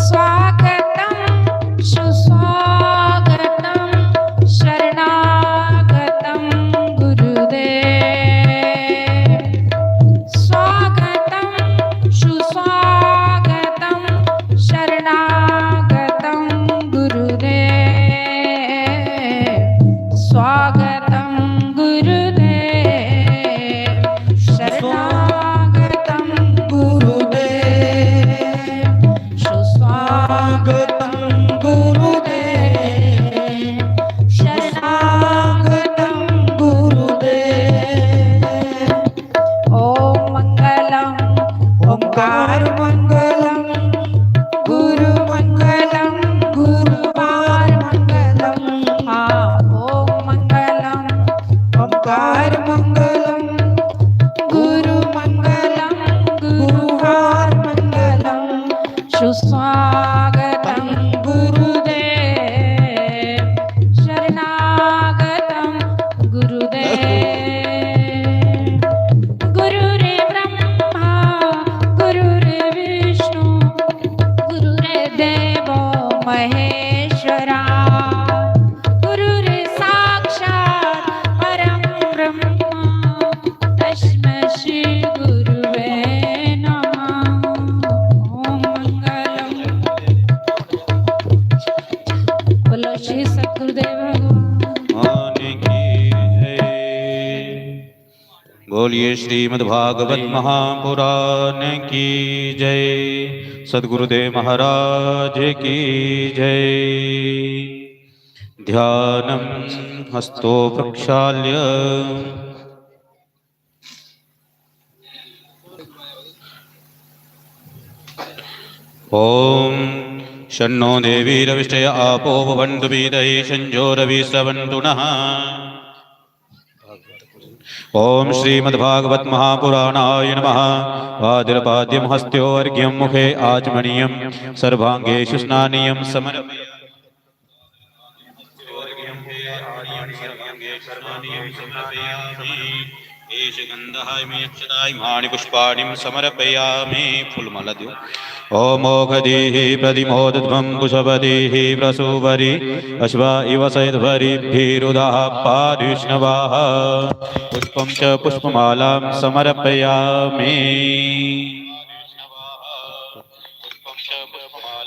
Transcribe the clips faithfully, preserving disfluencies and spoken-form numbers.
स्वागतं सुस्वागतं शरणागतं गुरुदेव। स्वागतं सुस्वागतं शरणागतं गुरुदेव। स्वागतं गुरुदेव शरणागतं गुरुदेव। सुस्वागतं गुरुदेव शरणागतं गुरुदेव। ॐ मङ्गलं ओंकार मङ्गलं गुरु मङ्गलं गुरुवार मङ्गलं। हाँ, ॐ मङ्गलं ओंकार मङ्गलं गुरु मङ्गलं गुरुवार मङ्गलं। सुस्वागतं गुरुदेव शरणागतं गुरुदेव। गुरुर्ब्रह्मा गुरुर्विष्णु गुरुर्देवो महेश्वरा। गुरुर्साक्षात् परं ब्रह्मा तस्मै श्री गुरुवे नमः। ॐ मङ्गलं। बोलो श्री सद्गुरुदेव भगवान। भगवान की जय। बोलिए श्रीमद् भागवत महापुराण की जय, सद्गुरुदेव महाराज की जय। ध्यानं हस्तो प्रक्षाल्य। ॐ शन्नो देवी रविश्चय आपो भवन्तु वीतये संजो रविस्रवन्तु नः। ॐ श्रीमद्भागवत महापुराणाय नमः। पाद्यपाद्यं हस्त्यो अर्घ्यं मुखे आचमनीयं सर्वाङ्गेषु स्नानीयं समर्पयामि। एष गन्धः इमे अक्षता इमानि पुष्पाणि समर्पयामि। फूलमाला दियो। ॐ मोखधीः प्रतिमोदध्वं पुष्पवतीः प्रसूवरी अश्वा इव सैध्वरीभिरुदाः पादुष्णवाः। पुष्पं च पुष्पमालां समर्पयामि।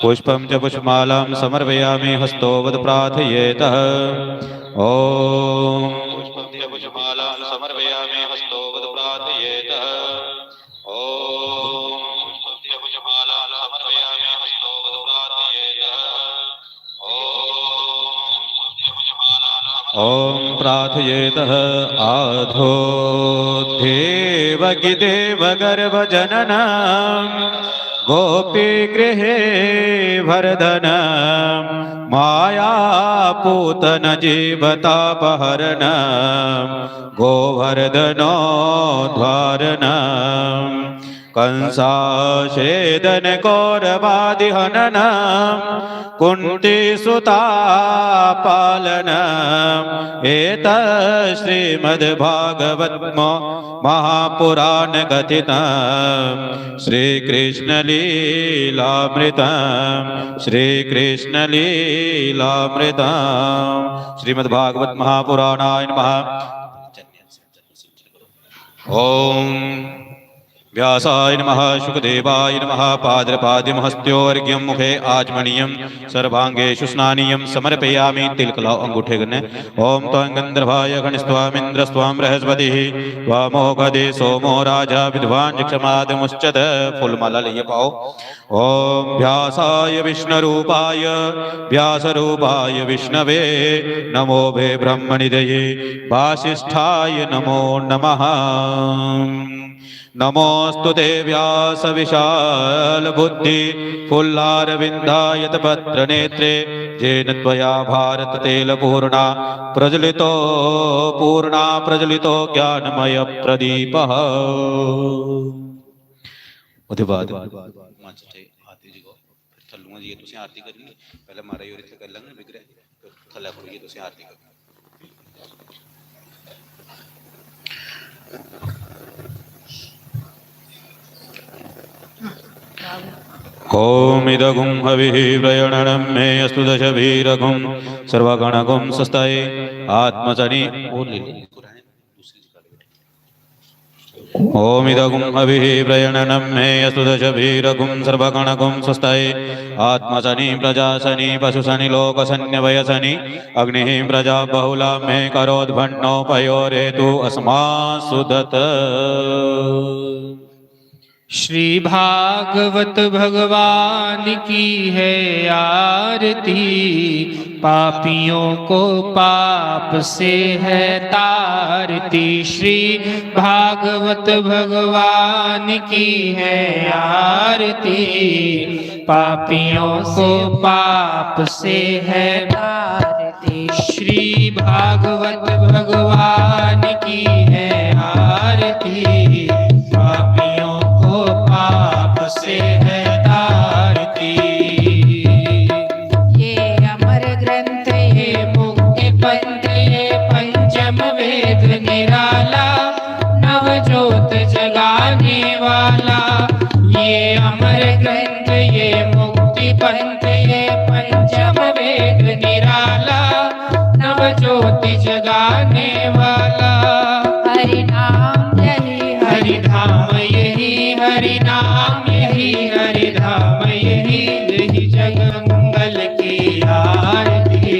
पुष्पं च पुष्पमालां समर्पयामि। हस्तोऽवतु प्रार्थयेतः। ॐ पुष्पं च पुष्पमालां समर्पयामि। हस्तोऽवतु प्रार्थयेतः। ॐ पुष्पं च पुष्पमालां समर्पयामि। हस्तोऽवतु प्रार्थयेतः। ॐ प्रार्थयेतः। आधो देवकी देवगर्भजननं गोपीगृहे वर्धनं मायापूतनजीवतापहरणं गोवर्धनोद्धारणं कंसाच्छेदनकौरवादिहननं कुन्तीसुतापालनं। एतत् श्रीमद्भागवत म-, महापुराणकथितं श्रीकृष्णलीलामृतं, श्रीकृष्णलीलामृतं। श्रीमद्भागवत महापुराणाय नमः। ॐ व्यासाय नमः, शुकदेवाय नमः। पाद्यपाद्यं हस्त्यो अर्घ्यं मुखे आचमनीयं सर्वाङ्गेषु स्नानीयं समर्पयामि। तिलक लाओ अंगूठे कन्नै। ॐ त्वं गन्धर्वाय गणस्त्वामिन्द्रस्त्वं बृहस्पतिः त्वमोघधे सोमो राजा विद्वान् यक्षमादमुच्यत। फुलमाला लेइयै पाओ। ॐ व्यासाय विष्णुरूपाय व्यासरूपाय विष्णवे नमो वे ब्रह्मनिधये वासिष्ठाय नमो नमः। नमोऽस्तु ते व्यास विशाल बुद्धि फुल्लारविन्दायतपत्रनेत्रे येन त्वया भारततैलपूर्णा प्रज्वलितो, पूर्णा प्रज्वलितो ज्ञानमयप्रदीपः। ओह्दे बाद मंच ते आरती जगाओ, फिर थल्लुआं जाइयै तुसें आरती करनी। पैह्लें महाराज होर इत्थै करी लैङन विग्रह, फिर थल्लै खड़ोइयै तुसें आरती करनी। ॐ इदगुं हविः प्रयणनं मे अस्तु दशभिरघुं सर्वगणगुं स्वस्तये आत्मसनि। ॐ इदगुं हविः प्रयणनं मे अस्तु दशभिरघुं सर्वगणगुं स्वस्तये आत्मसनि प्रजासनि पशुसनि लोकसन्यवयसनि अग्निः प्रजा बहुला मे करोद्भन्नो पयोरेतु अस्मासु दत। श्री भागवत भगवान की है आरती, पापियों को पाप से है तारती। श्री भागवत भगवान की है आरती, पापियों को पाप से है तारती। श्री भागवत भगवान की है आरती, पापियों को पाप से है तारती। ये अमर ग्रंथ, ये मुक्ति पंथ, ये पंचम वेद निराला, नव ज्योत जगाने वाला। ये अमर ग्रंथ, ये मुक्ति पंथ, ये पंचम वेद निराला, नव ज्योति जगाने वाला। हरि नाम यही, हरि धाम यही, हरि नाम यही, हरि धाम यही, यही जग मंगल की आरती।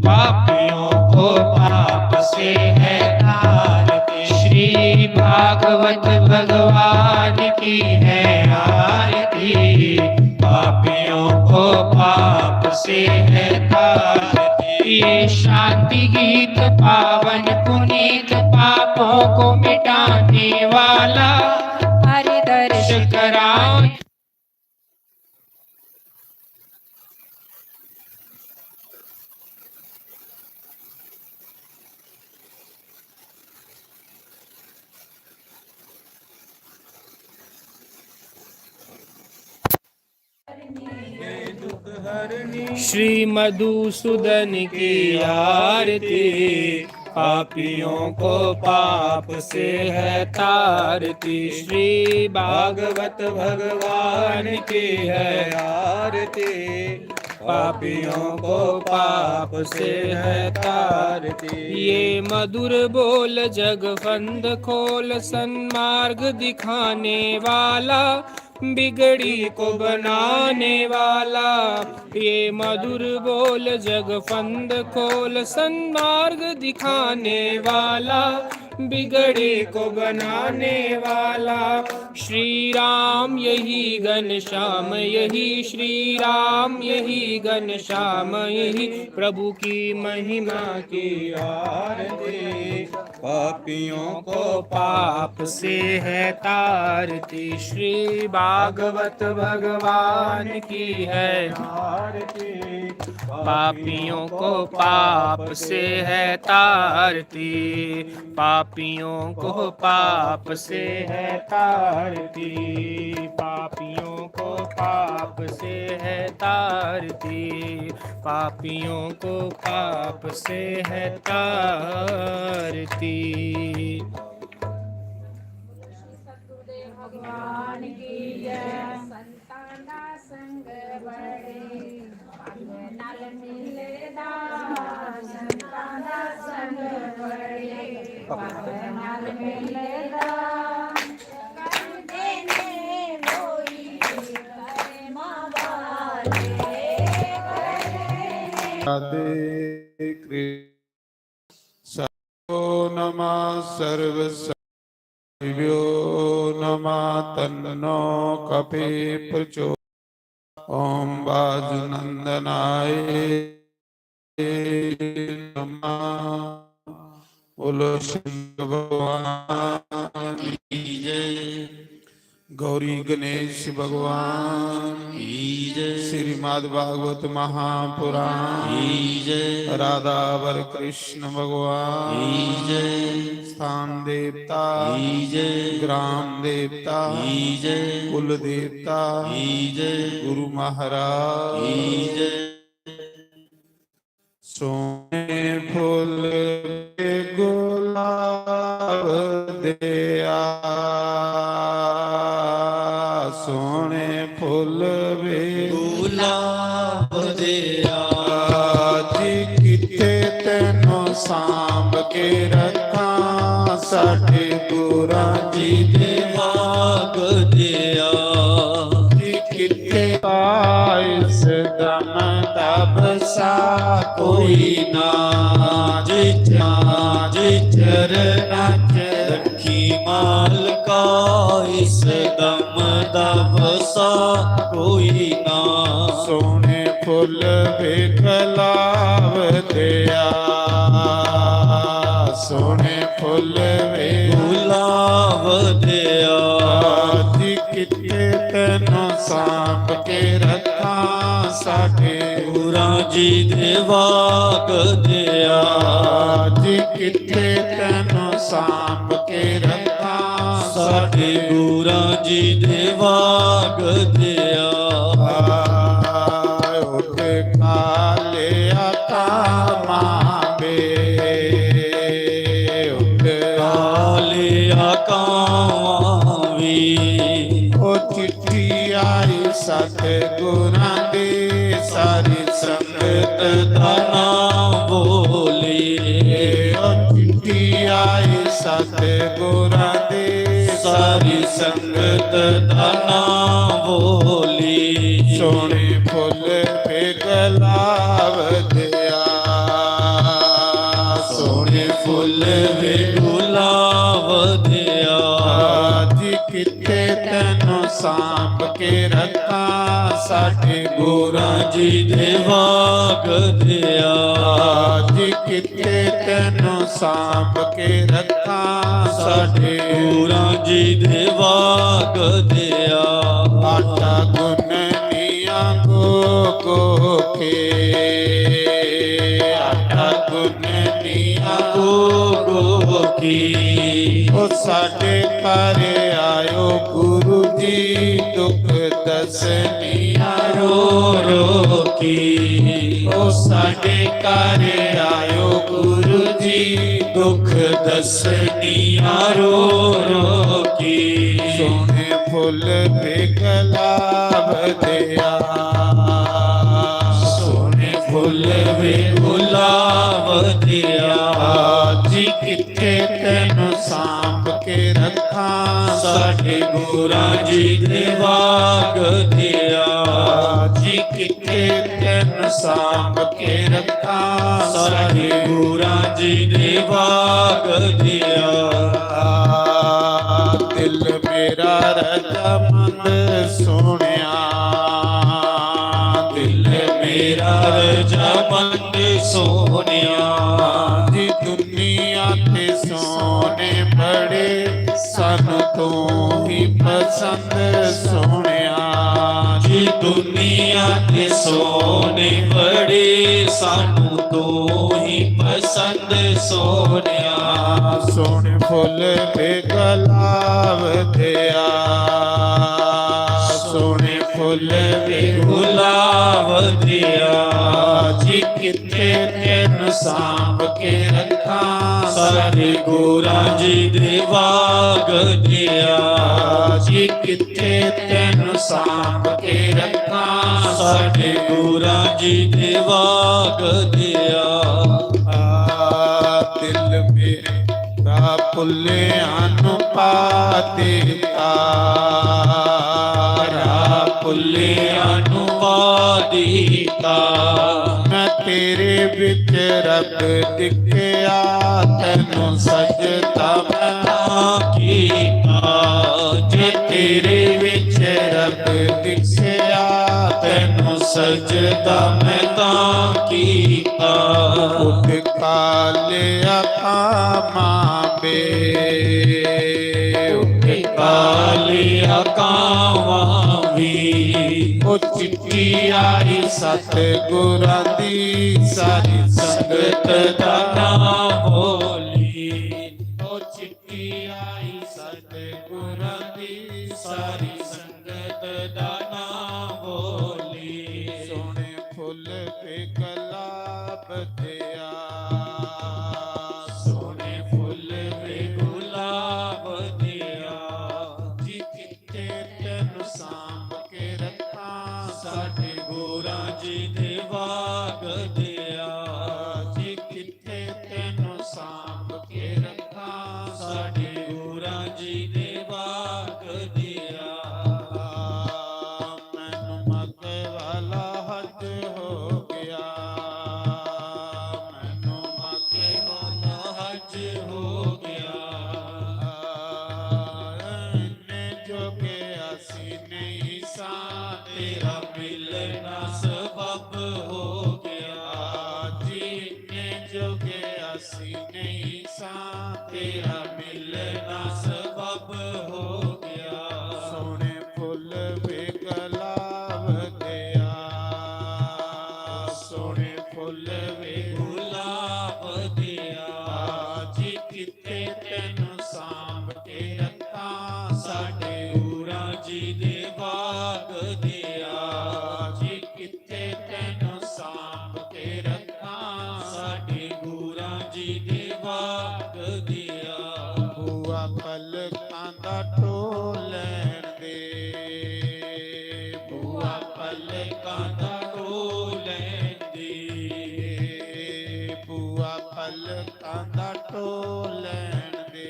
पापियों को पाप से है तारती। श्री भागवत भगवान की है आरती, पापियों को पाप से है तारती। ये शांति गीत पावन पुनीत, पापों को मिटाने वाला, हरि दर्श कराने। श्री मधुसूदन की आरती, पापियों को पाप से है तारती। श्री भागवत भगवान की है आरती, पापियों को पाप से है तारती। ये मधुर बोल जग फंद खोल, सन्मार्ग दिखाने वाला, बिगड़ी को बनाने वाला। ये मधुर बोल जग फंद खोल, सन्मार्ग दिखाने वाला, बिगड़ी को बनाने वाला। श्री राम यही घनश्याम यही, श्री राम यही घनश्याम यही, प्रभु की महिमा की आरती। पापियों को पाप से है तारती, श्री भागवत भगवान की है आरती। पापियों को पाप से है तारती, पापियों को पाप से है तारती, पापियों को पाप से है तारती, पापियों को पाप से है तारती। सतगुरुदेव भगवान की जय। संतां दा संग बड़े, पंग नाल मिलदा, संतां दा संग बड़े, पंग नाल मिलदा। करदे ने लोई कर्मां वाले, करदे ने। राधे कृष्ण। सर्वो नमः सर्व भ्यो नमः तन्नो कपि प्रचो। ओम वाजुनंदनाय नमः। बोलो शंकर भगवान की जय। गौरी गणेश भगवान की जय। श्रीमद् भागवत महापुराण की जय। राधा वर कृष्ण भगवान की जय। स्थान देवता की जय। ग्राम देवता की जय। कुल देवता की जय। गुरु महाराज की जय। सोहने फुल गुलाब देआ, सोहने फुल वे गुलाब देआ। जी किथे तैनू सांभ के रखां, साडे गुरां जी दे बाग देआ। जी किथे का इस दम तब सा कोई ना, जिच, जिच चरना च रखी मालका, इस दम दा वसा कोई ना। सोहने फुल वे गुलाब देआ, सोहने फुल वे गुलाब देआ। जी किथे तैनू सांभ के रखां, साडे गुरां जी दे बाग देआ। जी किथे तैनू सांभ के रखां, साडे गुरां जी दे बाग देआ। उठ काले कामां वे, उठ काले कामां वे। ओ चिट्ठी आई सतगुरां दी, सारी संगत दा नाम बोली। ओ चिट्ठी आई सतगुरां दी, सारी संगत दा नाम बोली। सोहने फुल वे गुलाब देआ, सोहने फुल वे गुलाब देआ। जी किथे तैनू सांभ के रखां, साडे गुरां जी दे बाग देआ। जी किथे तैनू सांभ के रखां, साडे गुरां जी दे बाग देआ। आटा गुन्ननिया गो गो के, आटा गुन्ननिया गो गो के। ओ साडे घर आयो गुरु जी, दुख दसनिया रो रो के। ओ साडे घर आयो गुरु जी, दुख दसनिया रो रो के। सोहने फुल वे गुलाब देआ, सोहने फुल वे गुलाब देआ। जी किथे तैनू सांभ के रखां, साडे गुरां जी दे बाग देआ। जी किथे तैनू सांभ के रखां, साडे गुरां जी दे बाग देआ। दिल मेरा रजामंद सोहणिया, दिल मेरा रजामंद सोहणिया। जी दुनिया ते सोहणे बड़े, सानू तू ही पसंद सोहणिया। जी दुनिया ते सोहणे बड़े, सानू तू ही पसंद सोहणिया। सोहणे फुल वे गुलाब देआ, सोहणे फुल वे गुलाब देआ। जी किथे तैनू सांभ के रखां, साडे गुरां जी दे बाग देआ। जी किथे तैनू सांभ के रखां, साडे गुरां जी दे बाग देआ। आ, दिल मेरा भुल्लियां नू पा दिता, राह भुल्लियां नू पा दिता। मैं तेरे विच रब दिखया, तैनू सजदा मैं तां कीता। जे तेरे विच रब दिखया, तैनू सजदा मैं तां कीता। उठ कालिया कावां वे, उठ कालिया कावां वे। ओ चिट्ठी आई सतगुरां दी, सारी संगत दा नां बोली। ओ चिट्ठी आई सतगुरां दी, सारी संगत दा नां बोली। सोहणे फुल ते गुलाब दिया, सोहने फुल वे गुलाब दिया, जी कित्थे तैनू सांभ के रखां, साडे गोरा जी दे बाग दिया, जी कित्थे तैनू सांभ के रखां, साडे गोरा जी दे बाग दिया। मैनू मक्के वाला हज हो गया, मैनू मक्के वाला हज हो गया। इन्ने जोगे असी नहीं सां, तेरा मिलना सबब हो गया। जी इन्ने जोगे असी नहीं सां, तेरा मिलना सबब हो गया। सोहने फुल वे गुलाब दिया, सोहने फुल वे गुलाब दिया, जी कित्थे तैनू सांभ के रखां, साडे गोरा जी दे बाग दिया, जी कित्थे तैनू सांभ के रखां, साडे गोरा जी दे बाग दिया। बुआ पलकां दा ढो लैण दे, बुआ पलकां दा ढो लैण दे, बुआ पलकां दा ढो लैण दे,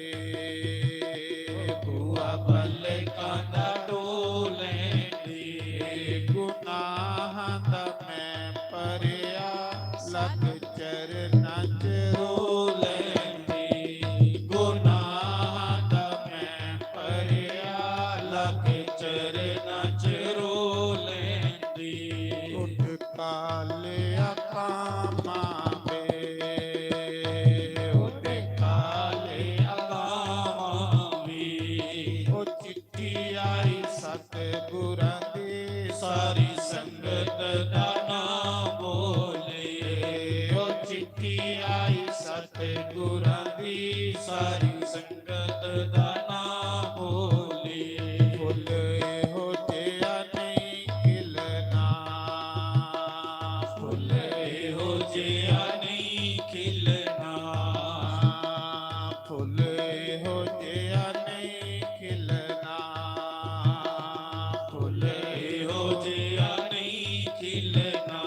बुआ पलकां दा ढो लैण दे। गुनाहां दा मैं भरेआ लग चरणां च रो लैण दे, गुनाहां दा मैं भरेआ लग चरणां च रो लैण दे। उठ काले अकामां वे, उठ काले अकामां वे। ओ चिट्ठी आई सतगुरां दी, सारी संगत दा नाम बोले। ओ चिट्ठी आई सतगुरां दी, सारी संगत दा नाम बोले। फुल एहो जेहा नहीं खिलना, फुल एहो जेहा नहीं खिलना, फुल एहो जेहा नहीं खिलना, फुल एहो जेहा नहीं खिलना।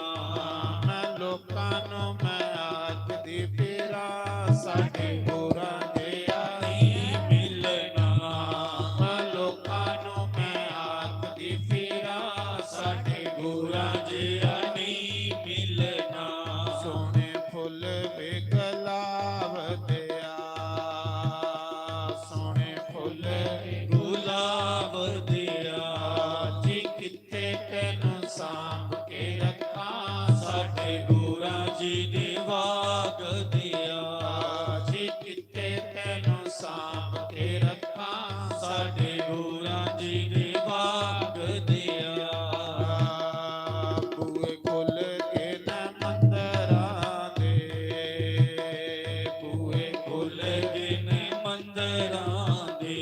मैं लोकां नू मैं आखदी फिरां, साडे गोरा जेहा नहीं मिलना। मैं लोकां नू मैं आखदी फिरां, साडे गोरा जेहा नहीं मिलना। सोहने फुल वे गुलाब दिया, सोहने फुल वे गुलाब दिया, जी कित्थे तैनू सांभ के रखां, साडे गोरा जी दे बाग दिया, जी कित्थे तैनू सांभ के रखां, साडे गोरा जी दे बाग दिया। बूहे खुल गए न मंदरां दे, बूहे खुल गए न मंदरां दे।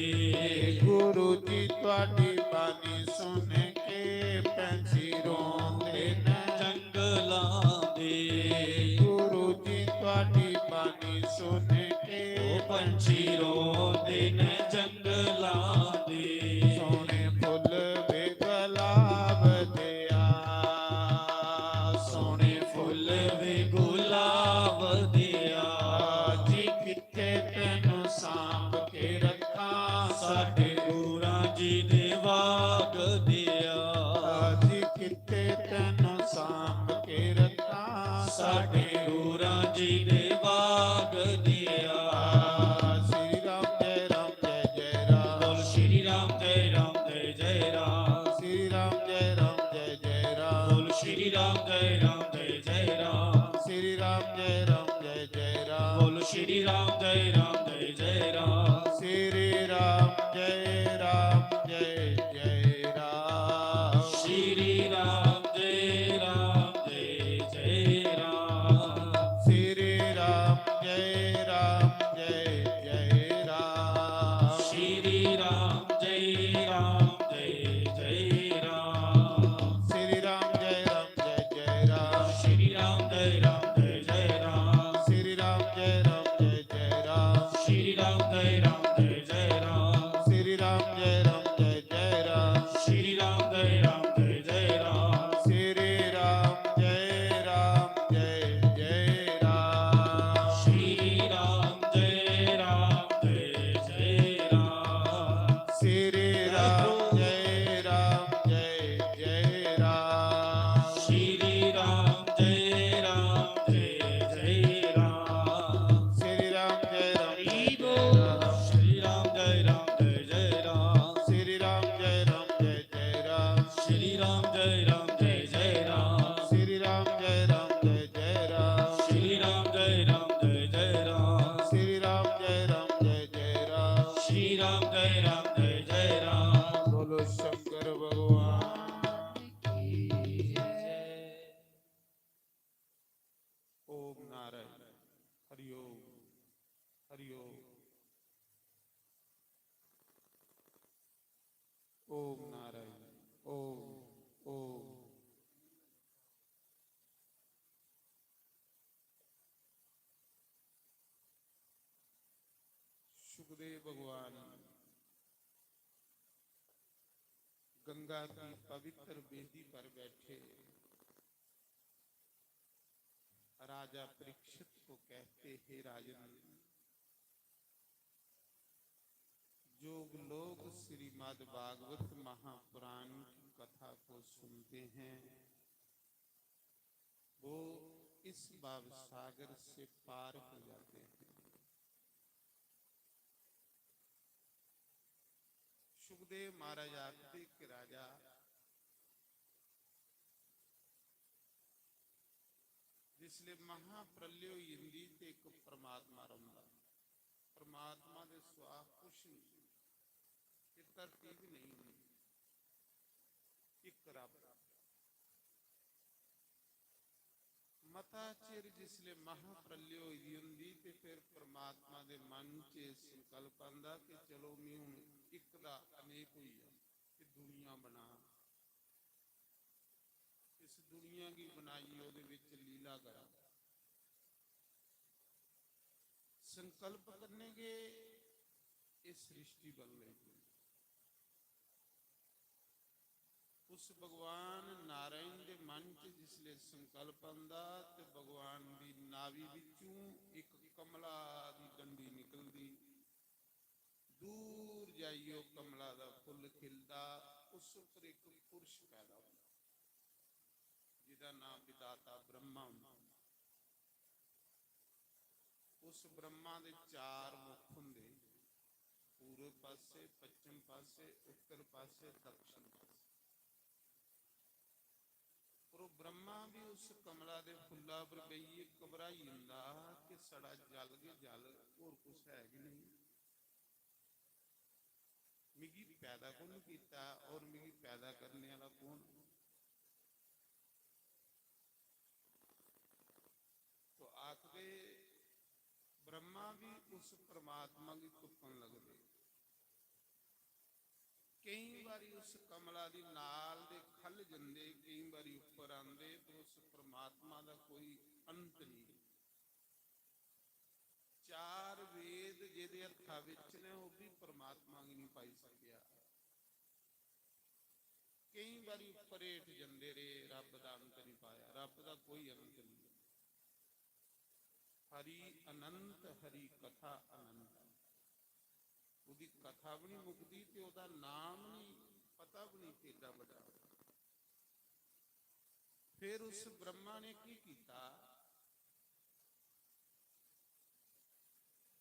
गुरु जी तुहाडी बाणी सुन के पंछी रोंदे न जंगलां दे। गुरु जी तुहाडी बाणी सुन के ओ पंछी रोंदे न जंगलां दे। सोहने फुल वे गुलाब दिया, सोहने फुल वे गुलाब दिया, जी कित्थे तैनू सांभ के रखां, साडे गोरा जी दे बाग दिया, जी कित्थे तैनू सांभ के रखां, साडे गोरा जी दे बाग दिया। श्री राम जय राम जय जय राम। बोल श्री राम जय राम जय जय राम। श्री राम जय राम जय जय राम। बोल श्री राम जय राम जय जय राम। श्री राम जय राम जय जय राम। बोल श्री राम जय राम जय जय राम। श्री राम जय राम जय जय राम। श्री राम जय राम जय जय राम। श्री राम जय राम जय जय राम। श्री राम जय राम जय जय राम। श्री राम जय राम जय जय राम। श्री राम जय राम जय जय श्री राम, जय राम, जय जय राम। बोलो शंकर भगवान की जय। ओम नारायण। हरि ओम। हरि ओम। ओम नारायण। ओम, ओम। सुखदेव भगवान गंगा की पवित्र वेदी पर बैठे राजा परीक्षित को कहते, हे राजन, जो लोग श्रीमद् भागवत महापुराण की कथा को सुनते हैं, वो इस भव सागर से पार हो जाते हैं। सुखदेव महाराज आखदे कि राजा, जिसले महाप्रलय होई जंदी ते इक परमात्मा रौंह्दा। परमात्मा दे सिवा कुछ नहीं, ते धरती बी नहीं होंदी, इक रब। मता चिर जिसले महाप्रलय होई दी होंदी ते फिर परमात्मा दे मन च एह् संकल्प आंदा कि चलो, में हून इक दा अनेक होई जा, ते दुनिया बना, इस दुनिया गी बनाइयै ओह्दे बिच लीला करा। संकल्प कन्नै गै एह् सृष्टि बन लगी। उस भगवान नारायण दे मन च जिसले संकल्प आंदा ते भगवान दी नाभि बिच्चों इक कमला दी डंडी निकलदी, दूर जाइयै ओह् कमला दा फुल्ल खिलदा, उस उप्पर इक पुरुष पैदा होंदा, जिदा नाम विधाता ब्रह्मा होंदा। उस ब्रह्मा दे चार मुख होंदे, पूर्व पासे, पश्चिम पासे, उत्तर पासे, दक्षिण पासे। पर ओह् ब्रह्मा बी उस कमला दे फुल्ला पर बेहियै घबराई जंदा कि साढ़ा जल गै जल, होर कुछ है गै नेईं। मिगी पैदा कु'न कीता और मिगी पैदा करने आह्ला कु'न? तो आखदे ब्रह्मा बी उस परमात्मा गी तुप्पन लगदे। केईं बारी उस कमला दी नाल दे ख'ल्ल जंदे, केईं बारी उप्पर आंदे, पर उस परमात्मा दा कोई अंत नेईं। चार वेद जेह्दे हत्था बिच न, ओह् बी परमात्मा गी निं पाई सकेआ। केईं बारी उप्पर हेठ जंदे रेह्, रब्ब दा अंत निं पाया, रब्ब दा कोई अंत निं। हरि अनंत, हरि कथा अनंत। ओह्दी कथा बी निं मुकदी ते ओह्दा नाम निं, पता बी निं केड्डा बड्डा। फिर उस ब्रह्मा ने की कीता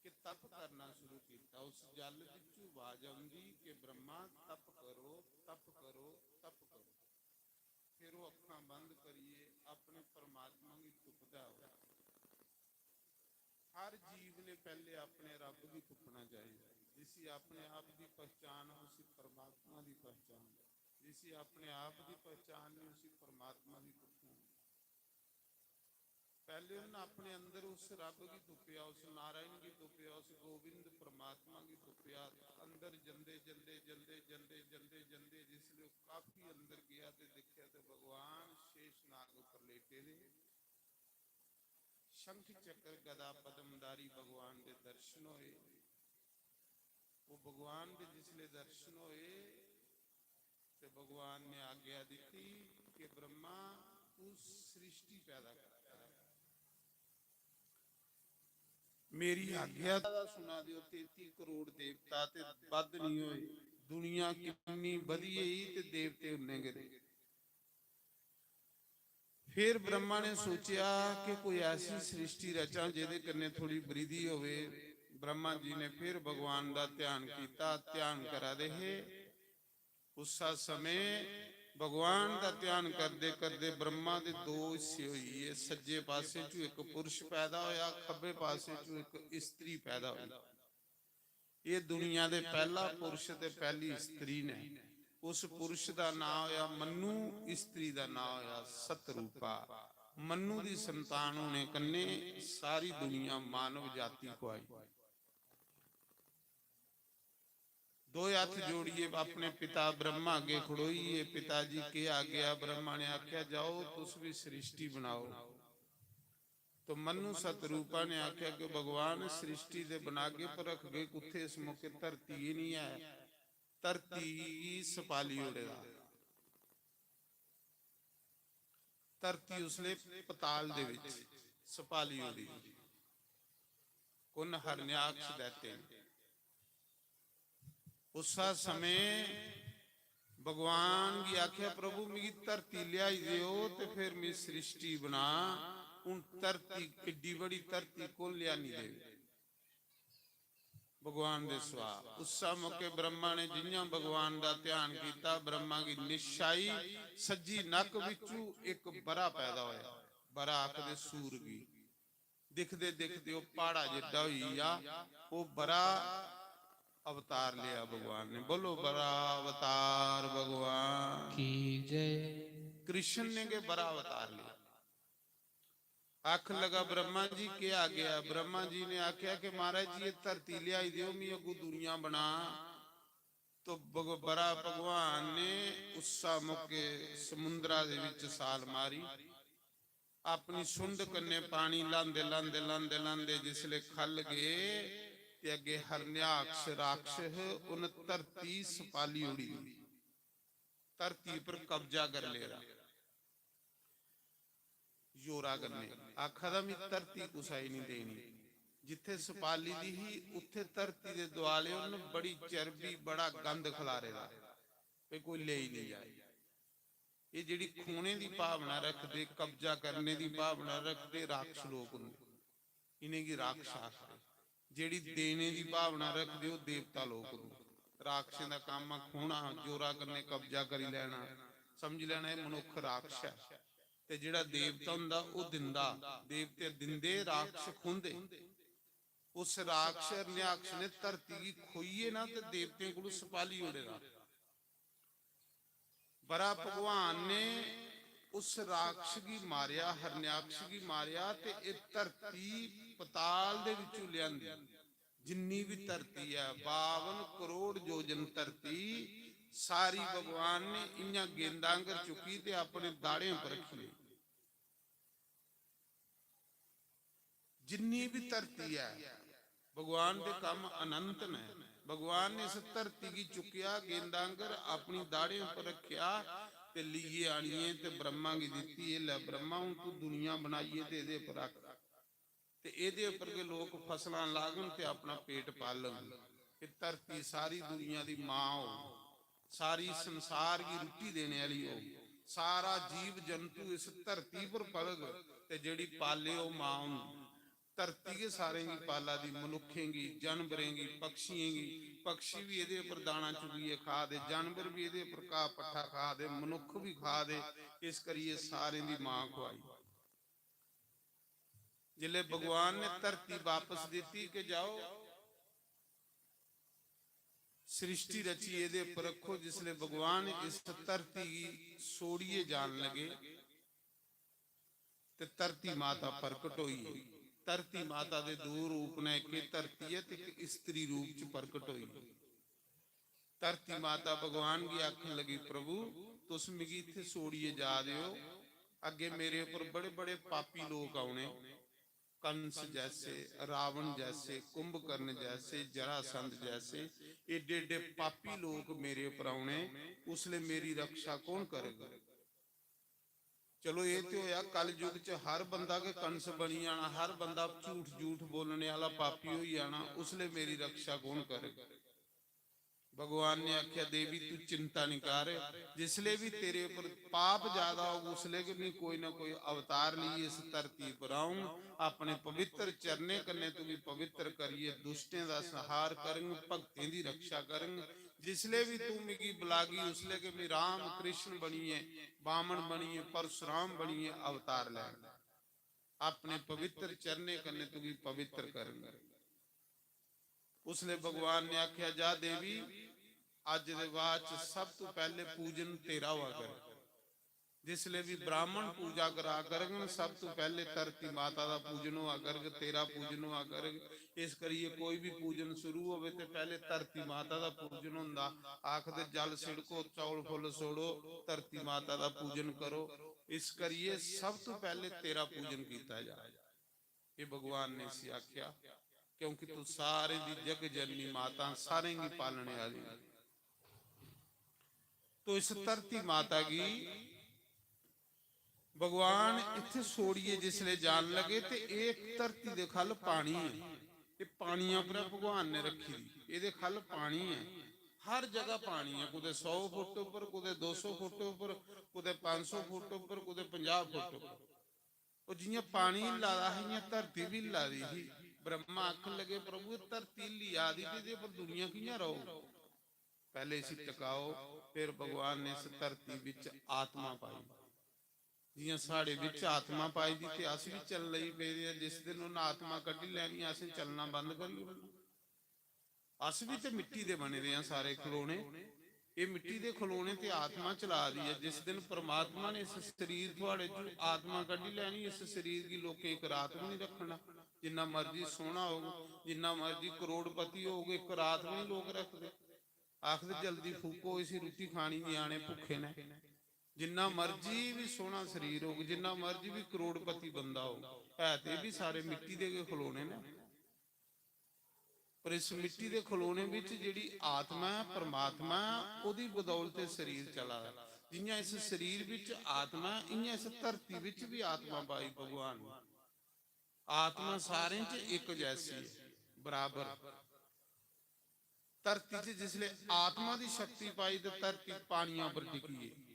कि तप करना शुरू कीता। उस जल बिच्चू आवाज आंदी कि ब्रह्मा, तप करो, तप करो, तप करो। फिर ओह् अक्खां बंद करियै अपने परमात्मा गी तुपदा होया। हर जीव ने पैह्ले अपने रब गी तुप्पना चाहिदा। जिसी अपने आप दी पहचान, उसी परमात्मा दी पहचान। जिसी अपने आप दी पहचान नहीं, उसी परमात्मा दी पहचान। पैह्ले उन्नै अपने अंदर उस रब गी तुप्पेआ, उस नारायण गी तुप्पेआ, उस गोविंद परमात्मा गी तुप्पेआ। अंदर जंदे, जंदे, जंदे, जंदे, जंदे, जंदे जिसलै ओह् काफी अंदर गेआ ते दिक्खेआ ते भगवान शेष नाग उप्पर लेटे दे। शंख चक्र गदा पद्मधारी भगवान दे दर्शन होए। ओह् भगवान दे जिसले दर्शन होए ते भगवान ने आज्ञा दित्ती कि ब्रह्मा, तू सृष्टि पैदा कर। मेरी आज्ञा दा सुना दियो, तेती करोड़ देवता ते बद्ध नहीं होए। दुनिया किन्नी बधी गेई ते देवते उन्ने गै रेह्। फिर ब्रह्मा ने सोचेआ कि कोई ऐसी सृष्टि रचां जेह्दे कन्नै थोड़ी वृद्धि होवे। ब्रह्मा जी ने फिर भगवान दा ध्यान कीता। ध्यान करा दे हे, उस्सा समें भगवान दा ध्यान करदे करदे ब्रह्मा दे दो हिस्से होई गे। सज्जे पासे चों इक पुरुष पैदा होया, खब्बे पासे चों इक स्त्री पैदा होई। एह् दुनिया दे पैह्ला पुरुष ते पैह्ली स्त्री ने। उस पुरुष दा नांऽ होआ मन्नू, स्त्री दा नांऽ होआ सतरूपा। मन्नू दी संतान होने कन्नै सारी दुनिया मानव जाति खुआई। दो हत्थ जोड़ियै अपने पिता ब्रह्मा अग्गें खड़ोइयै, "पिता जी, केह् आज्ञा?" ब्रह्मा ने आखेआ, "जाओ, तुस भी सृष्टि बनाओ।" तो मन्नू सतरूपा ने आखेआ कि भगवान, सृष्टि दे बनागे पर रखगे कुत्थे? इस मौके धरती गै निं ऐ, धरती गी सपाली ओड़े दा। धरती उसले पताल दे विच सपाली ओड़ी। कुन? हरण्याक्ष दैत्य ने। उस्सा समें भगवान गी आखेआ, "प्रभु, मिगी धरती ल्याई देओ ते फिर में सृष्टि बना।" हून धरती, किड्डी बड़ी धरती कुन ल्यानी देवे? भगवान दे सुआ। उस्सा मौके ब्रह्मा ने जियां भगवान दा ध्यान कीता, ब्रह्मा गी निश्चाई सज्जी नक्क विचू इक बरा पैदा होया। बरा आखदे सूर गी। दिखदे दिखदे ओह प्हाड़ा जिड्डा होई गेआ। ओह बरा अवतार लिया भगवान ने। बोलो, बरा अवतार भगवान की जय। कृष्ण ने गै बरा अवतार लिया। आखन लगा, "ब्रह्मा जी, केह् आज्ञा?" ब्रह्मा जी ने आखेआ कि, "महाराज जी, एह् धरती ल्याई देओ, मी अग्गू दुनिया बना।" तो भग-, बरा भगवान ने उस्सा मौके समुंदरा दे विच साल मारी, अपनी सुंड कन्ने पानी लांदे, लांदे, लांदे, लांदे जिसले खल्ल गए ते अग्गे हरण्याक्ष राक्षस उन धरती सपाली उड़ी, धरती पर कब्जा कर लेदा। जोरा कन्नै आखा दा, "मी धरती कुसै गी निं देनी।" जित्थै सपाली दी ही, उत्थै धरती दे दुआले उन्न बड़ी चर्बी, बड़ा गंद खलारे दा, भई कोई लेई निं जाए। एह् जेह्ड़ी खोने दी भावना रखदे, कब्जा करने दी भावना रखदे, राक्षस लोक होंदे, इ'नेंगी राक्षस आखदे। जेह्ड़ी देने दी भावना रखदे, ओह् देवता लोक होंदे। राक्षसें दा कम्म ऐ खोना, जोरा कन्नै कब्जा करी लैना, समझी लैना एह् मनुक्ख राक्षस ऐ। ते जेह्ड़ा देवता होंदा, ओह् दिंदा। देवते दिंदे, राक्षस खोंदे। उस राक्षस हरण्याक्ष ने धरती गी खोइयै ना ते देवतें कोलू सपाली ओड़े दा। बरा भगवान ने उस राक्षस गी मारेआ, हरण्याक्ष गी मारेआ ते एह् धरती पताल दे विचों लेआंदी। जिन्नी भी धरती ऐ, बावन करोड़ योजन धरती, सारी भगवान ने इ'यां गेंदा आंगर चुक्की ते अपने दाढ़ें पर रक्खी लेई। जिन्नी भी धरती ऐ, भगवान दे कम्म अनंत न। भगवान ने इस धरती गी चुक्केआ, गेंदा आंगर अपनी दाढ़ें पर रक्खेआ ते लेइयै आनियै ते ब्रह्मा गी दित्ती। "एह् लै ब्रह्मा, हून तू दुनिया बनाइयै ते एह्दे पर रख, ते एह्दे पर गै लोक फसलां लाङन ते अपना पेट पालङन। एह् धरती सारी दुनिया दी मां होग, सारी संसार गी रुट्टी देने आह्ली होग, सारा जीव जंतु इस धरती पर पलग, ते जेह्ड़ी पाले ओह् मां होंदी।" धरती गै सारें गी पाला दी, मनुक्खें गी, जानवरें गी, पक्षियें गी। पक्षी भी एह्दे पर दाना चुगियै खा दे, जानवर भी एह्दे पर घाऽ पट्ठा खा दे, मनुक्ख भी खा दे। इस करियै सारें दी मां खुआई। जिसलै भगवान ने धरती वापस दित्ती कि जाओ, सृष्टि रची एह्दे पर रक्खो, जिसलै भगवान इस धरती गी छोड़ियै जान लगे, ते धरती माता प्रकट होई। धरती माता दे दो रूप ने, इक एह् धरती ऐ ते इक स्त्री रूप च प्रकट होई। धरती माता भगवान गी आखन लगी, "प्रभु, तुस मिगी इत्थै छोड़ियै जा दे ओ, अग्गें मेरे उप्पर बड़े-बड़े पापी लोक औने, कंस जैसे, रावण जैसे, कुंभकर्ण जैसे, जरासंध जैसे, एड्डे-एड्डे पापी लोक मेरे उप्पर औने, उसलै मेरी रक्षा कौन करग?" चलो, एह् ते होया, कल युग च हर बंदा गै कंस बनी जाना, हर बंदा झूठ झूठ बोलने आह्ला पापी होई जाना, उसलै मेरी रक्षा कौन करग? भगवान ने आखेआ, "देवी, तू चिंता निं कर, जिसलै बी तेरे उप्पर पाप ज्यादा होग, उसलै गै में कोई ना कोई अवतार लेइयै इस धरती पर औंग, अपने पवित्र चरणें कन्नै तुगी पवित्र करियै दुष्टें दा संहार करंग, भक्तें दी रक्षा करंग। जिसलै बी तू मिगी बुलागी, उसलै गै में राम कृष्ण बनियै, बामन बनियै, परशुराम बनियै अवतार लैंग। अपने पवित्र चरणें कन्नै तुगी पवित्र करंग।" उसले भगवान ने आख्या, "जा देवी, अज्ज दे बाद च सब तू पहले पूजन तेरा होआ कर।" जिसले भी ब्राह्मण पूजा करा करगन, सब तू पहले धरती माता दा पूजन होआ करग, तेरा पूजन होआ करग। इस करियै कोई भी पूजन शुरू होवे ते पहले धरती माता दा पूजन होंदा। आखदे, "जल सिड़को, चौल फुल्ल सोड़ो, धरती माता दा पूजन करो।" इस करियै सब तू पहले तेरा पूजन कीता जा। ये भगवान ने इसी आख्या, क्योंकि तू सारे दी जग जननी माता, सारें गी पालने वाली। तो इस धरती माता गी भगवान इत्थे छोड़िए जिसले जान लगे ते एक धरती दे खल पानी है, ये पानिया पर भगवान ने रखी दी, एदे खल पानी है, हर जगह पानी है, कुते सौ फुट उपर, कुते दो सौ फुट उपर, कुते पांच सौ फुट उपर, कुते पंजाह फुट उपर। और जियां पानी हिल्ला दा हा, इयां धरती भी हिल्ला दी ही। ब्रह्मा आखन लगे, "प्रभु, धरती हिल्ली आ दी ते एदे पर दुनिया कियां रहोग? पहले इसी टकाओ।" फिर भगवान ने इस धरती विच आत्मा पाई। जियां साढ़े विच आत्मा पाई दी ते अस भी चलन लगी पेदे आं। जिस दिन उन्हें आत्मा कड्ढी लैनी, असें चलना बंद करी ओड़ना। अस भी ते मिट्टी दे बने दे आं सारे खिलौने। एह् मिट्टी दे खिलौने ते आत्मा चला दी ऐ। जिस दिन परमात्मा ने इस शरीर थुआड़े च आत्मा कड्ढी लैनी, इस शरीर गी लोकें इक रात बी नहीं रखना। जिन्ना मर्जी सोहना होग, जिन्ना मर्जी करोड़पति होग, इक रात बी नहीं लोक रखदे। आखदे, "जल्दी फूको, इसी रुट्टी खानी, ञ्याणे भुक्खे न।" जिन्ना मर्जी भी सोहना शरीर होग, जिन्ना मर्जी भी करोड़पति बंदा होग, है ते भी सारे मिट्टी दे गै खिलौने न। पर इस मिट्टी दे खिलौने विच जेह्ड़ी आत्मा ऐ, परमात्मा ऐ, ओह्दी बदौलत एह् शरीर चला दा। जियां इस शरीर विच आत्मा ऐ, इयां इस धरती विच भी आत्मा पाई भगवान ने। आत्मा सारें च इक जैसी ऐ, बराबर। धरती च जिसले आत्मा दी शक्ति पाई ते धरती पानिया पर टिकी गेई।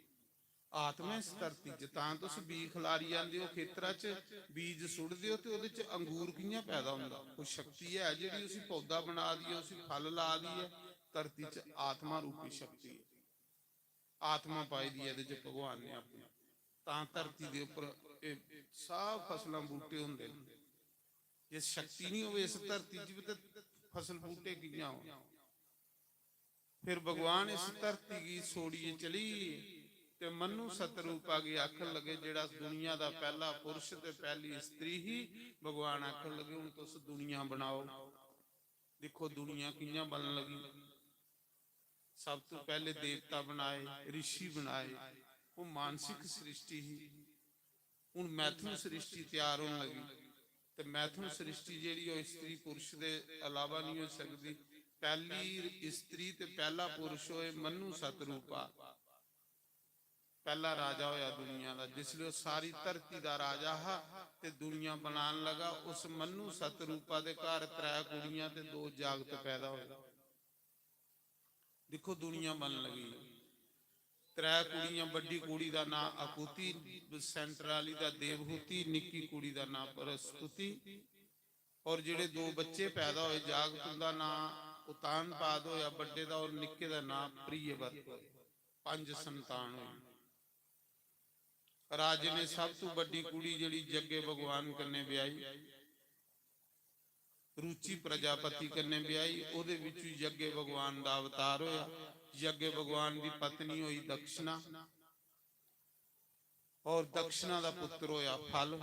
आत्मा इस धरती च, तां तुस बीऽ खलारी आंदे ओ, खेतरा च बीज सुट्टदे ओ ते ओह्दे च अंगूर कि'यां पैदा होंदा? ओह् शक्ति ऐ जेह्ड़ी उसी पौधा बना दी ऐ, उसी फल ला दी ऐ। धरती च आत्मा रूपी शक्ति ऐ, आत्मा पाई दी ऐ एह्दे च भगवान ने अपनी, तां धरती दे उप्पर एह् सब फसलां बूह्टे होंदे न। जे शक्ति नहीं होवे इस धरती च बी, ते फसल बूह्टे कि'यां होन? फिर भगवान इस धरती गी छोड़ियै चली गे ते मन्नु सतरूपा गी आखन लगे, जेह्ड़ा दुनिया दा पैह्ला पुरुष ते पैह्ली स्त्री ही, भगवान आखन लगे, "हुन तुस दुनिया बनाओ।" दिक्खो दुनिया कि'यां बनन लगी। सब तों पैह्ले देवता बनाए, ऋषि बनाए, ओह् मानसिक सृष्टि ही। हुन मैथुन सृष्टि त्यार होन लगी ते मैथुन सृष्टि जेह्ड़ी ओह् स्त्री पुरुष दे अलावा नहीं होई सकदी। पैह्ली स्त्री ते पैह्ला पुरुष होए मन्नु सतरूपा, पैह्ला राजा होया दुनिया दा। जिसलै ओह् सारी धरती दा राजा हा ते दुनिया बनान लगा, उस मन्नु सतरूपा दे घर त्रै कुड़ियां ते दो जागत पैदा होए। दिक्खो दुनिया बनन लगी। त्रै कुड़ियां, बड्डी कुड़ी दा नां आकुति, center आह्ली दा देवहूति, निक्की कुड़ी दा नां प्रस्तुति। और जेह्ड़े दो बच्चे पैदा होए, जागत, उं'दा नां उतानपाद होया बड्डे दा और निक्के दा नां प्रियव्रत होया। पंज संतान होई। राजे ने सब तों बड्डी कुड़ी जेह्ड़ी यज्ञ भगवान कन्नै ब्याही, रुचि प्रजापति कन्नै ब्याही, ओह्दे बिच यज्ञ भगवान दा अवतार होया। यज्ञ भगवान दी पत्नी होई दक्षिणा, और दक्षिणा दा पुत्र होया फल।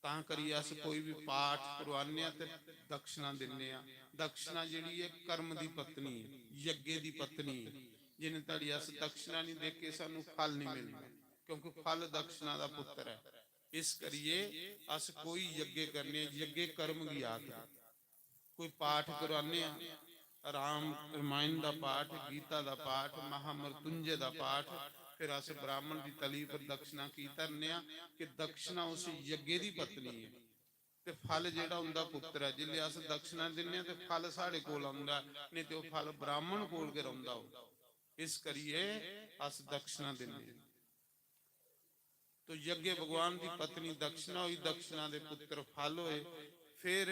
तां करियै अस कोई भी पाठ करवाने आं ते दक्षिणा दिन्ने आं। दक्षिणा जेह्ड़ी ऐ कर्म दी पत्नी ऐ, यज्ञ दी पत्नी ऐ। जिन्ने धड़ी अस दक्षिणा नहीं देगे, सानू फल नहीं मिलना, क्योंकि फल दक्षिणा दा पुत्र ऐ। इस करियै अस कोई यज्ञ करने आं, यज्ञ कर्म गी आखदे। कोई पाठ कराने आं, राम रमायण दा पाठ, गीता दा पाठ, महामृत्युंजय दा पाठ, फिर अस ब्राह्मण दी तली पर दक्षिणा की धरने आं कि दक्षिणा उस यज्ञ दी पत्नी ऐ ते फल जेह्ड़ा उं'दा पुत्र ऐ। जिसलै अस दक्षिणा दिन्ने आं ते फल साढ़े कोल औंदा ऐ, नेईं ते ओह् फल ब्राह्मण कोल गै रौंह्दा होग। इस करियै अस दक्षिणा दिन्ने आं। तो यज्ञ भगवान दी पत्नी दक्षिणा होई, दक्षिणा दे पुत्र फल होए। फिर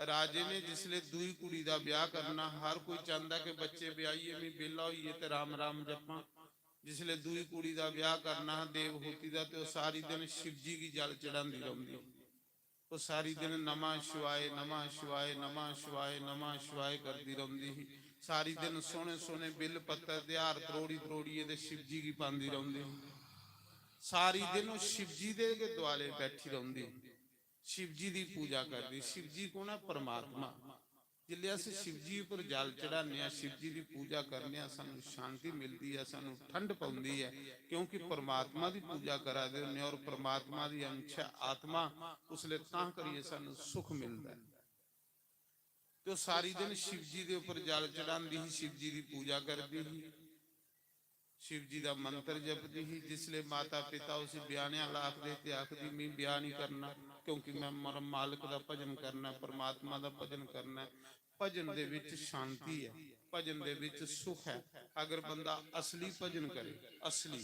राजे ने जिसले दूई कुड़ी दा ब्याह करना, हर कोई चांहदा कि बच्चे ब्याहियै में बेला होइयै ते राम राम जपां। जिसले दूई कुड़ी दा ब्याह करना हा देवहूति दा, ते ओह् सारी दिन शिवजी गी जल चढ़ांदी रौंह्दी। ओह् सारी दिन नमः शिवाय, नमः शिवाय, नमः शिवाय, नमः शिवाय करदी रौंह्दी ही। सारी दिन सोह्ने सोह्ने बिल पत्तर ते हार त्रोड़ी त्रोड़ियै ते शिवजी गी पांदी रौंह्दी ही। सारी दिन ओह् शिवजी दे गै दुआले बैठी रौंह्दी ही। शिवजी दी पूजा करदी। शिवजी कौन ऐ? परमात्मा। जिसलै अस शिवजी उप्पर जल चढ़ाने आं, शिवजी दी पूजा करने आं, सानूं शांति मिलदी ऐ, सानूं ठंड पौंदी ऐ, क्योंकि परमात्मा दी पूजा करा दे होन्ने आं। और परमात्मा दी अंश ऐ आत्मा, उसलै तां करियै सानूं सुख मिलदा ऐ। ते ओह् सारी दिन शिवजी दे उप्पर जल चढ़ांदी ही, शिवजी दी पूजा करदी ही, शिवजी दा मंत्र जपदी ही। जिसलै माता पिता उसी ब्याह्ने आह्ला आखदे ते आखदी, "मी ब्याह् निं करना, क्योंकि मैं मर-, मालक दा भजन करना, परमात्मा दा भजन करना।" भजन दे विच शांति ऐ, भजन दे विच सुख ऐ। अगर बंदा असली भजन करे, असली,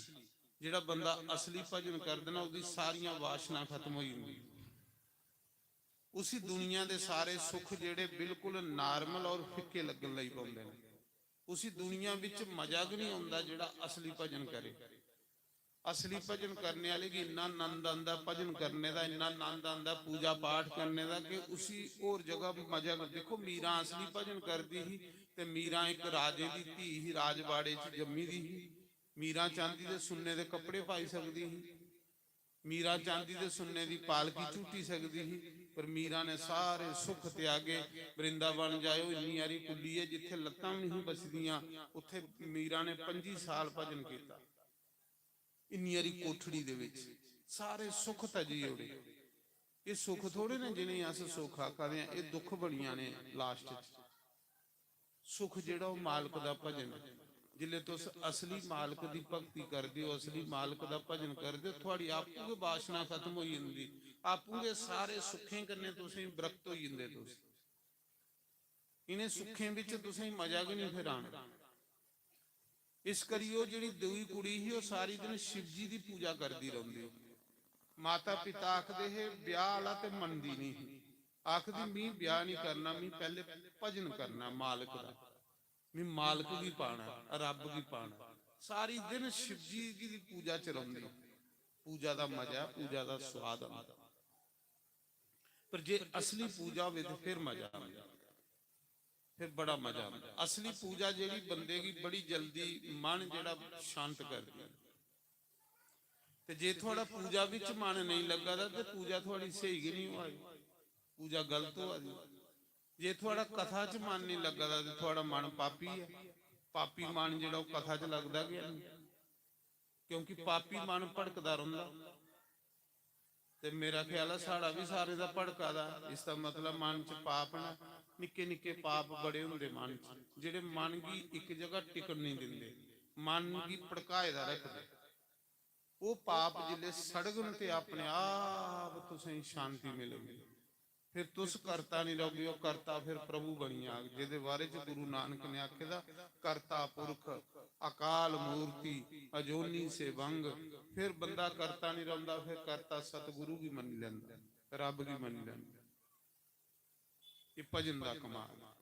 जेह्ड़ा बंदा असली भजन करदा ना, ओह्दी सारियां वासनां खत्म होई जंदियां। उसी दुनिया दे सारे सुख जेह्ड़े बिल्कुल normal और फिक्के लग्गन लगी पौंदे न। उसी दुनिया विच मजा गै निं औंदा जेह्ड़ा असली भजन करे। असली भजन करने आह्ले गी इन्ना आनंद आंदा भजन करने दा, इन्ना आनंद आंदा पूजा पाठ करने दा कि उसी होर जगह मजा निं। दिक्खो, मीरां असली भजन करदी ही ते मीरां इक राजे दी धी ही, राजवाड़े च जम्मी दी ही। मीरां चांदी दे सुन्ने दे कपड़े पाई सकदी ही। मीरा चांदी दे सुन्ने दी पालकी झूटी सकदी ही, पर मीरा ने सारे सुख त्यागे। वृंदावन जाओ, इन्नी हारी कुल्ली ऐ, जित्थे लत्तां बी नहीं बचदियां, उत्थे मीरा ने पंजी साल भजन कीता। इन्नी हारी कोठड़ी दे विच सारे सुख तजी ओड़े। एह् सुख थोड़े ने जिनेंगी अस सुख आखा दे आं, एह् दुख बनी जाने last च। सुख जेह्ड़ा ओह् मालक दा भजन ऐ। जिसलै तुस असली मालक दी भक्ति करदे ओ, असली मालक दा भजन करदे ओ, थुआड़ी आपूं गै वासना खत्म होई जंदी, आपूं गै सारे सुखें कन्नै तुसेंगी विरक्त होई जंदे तुस। इ'नें सुखें बिच तुसेंगी मजा गै नहीं फिर आना। इस करी ओह् जेह्ड़ी दूई कुड़ी ही, ओह् सारी दिन शिवजी दी पूजा करदी रौंह्दी। माता पिता आखदे हे, "ब्याह आह्ला ते मनदी नहीं ही।" आखदी, "मी ब्याह नहीं करना, मी पैह्ले भजन करना मालक दा, मी मालक गी पाना, रब गी पाना।" सारी दिन शिवजी दी पूजा च रौंह्दी। पूजा दा मजा, पूजा दा स्वाद आंदा। पर जे असली पूजा होवे ते फिर मजा आंदा, फिर बड़ा मजा आंदा। असली पूजा जेह्ड़ी बंदे गी बड़ी जल्दी मन जेह्ड़ा शांत करदी। ते जे थुआड़ा पूजा बिच मन नेईं लग्गा दा ते पूजा थुआड़ी स्हेई गै निं होआ दी, पूजा गलत होआ दी। जे थुआड़ा कथा च मन निं लग्गा दा ते थुआड़ा मन पापी ऐ। पापी मन जेह्ड़ा ओह् कथा च लगदा गै निं, क्योंकि पापी मन भड़कदा रौंह्दा। ते मेरा ख्याल ऐ साढ़ा बी सारें दा भड़का दा। इसदा मतलब मन च पाप न, निक्के निक्के पाप बड़े होंदे मन च, जेह्ड़े मन गी इक जगह टिकन निं दिंदे, मन गी भड़काए दा रखदे। ओह् पाप जिसलै सड़गन ते अपने आप तुसेंगी शांति मिलग। फिर तुस करता निं रौह्गे, ओह् करता फिर प्रभु बनी जाग, जेह्दे बारे च गुरु नानक ने आखे दा, "करता पुरख, अकाल मूर्ति, अजोनी से बंग।" फिर बंदा करता निं रौंह्दा, फिर करता सतगुरु गी मन्नी लैंदा, रब गी मन्नी लैंदा। एह् भजन दा कमाल।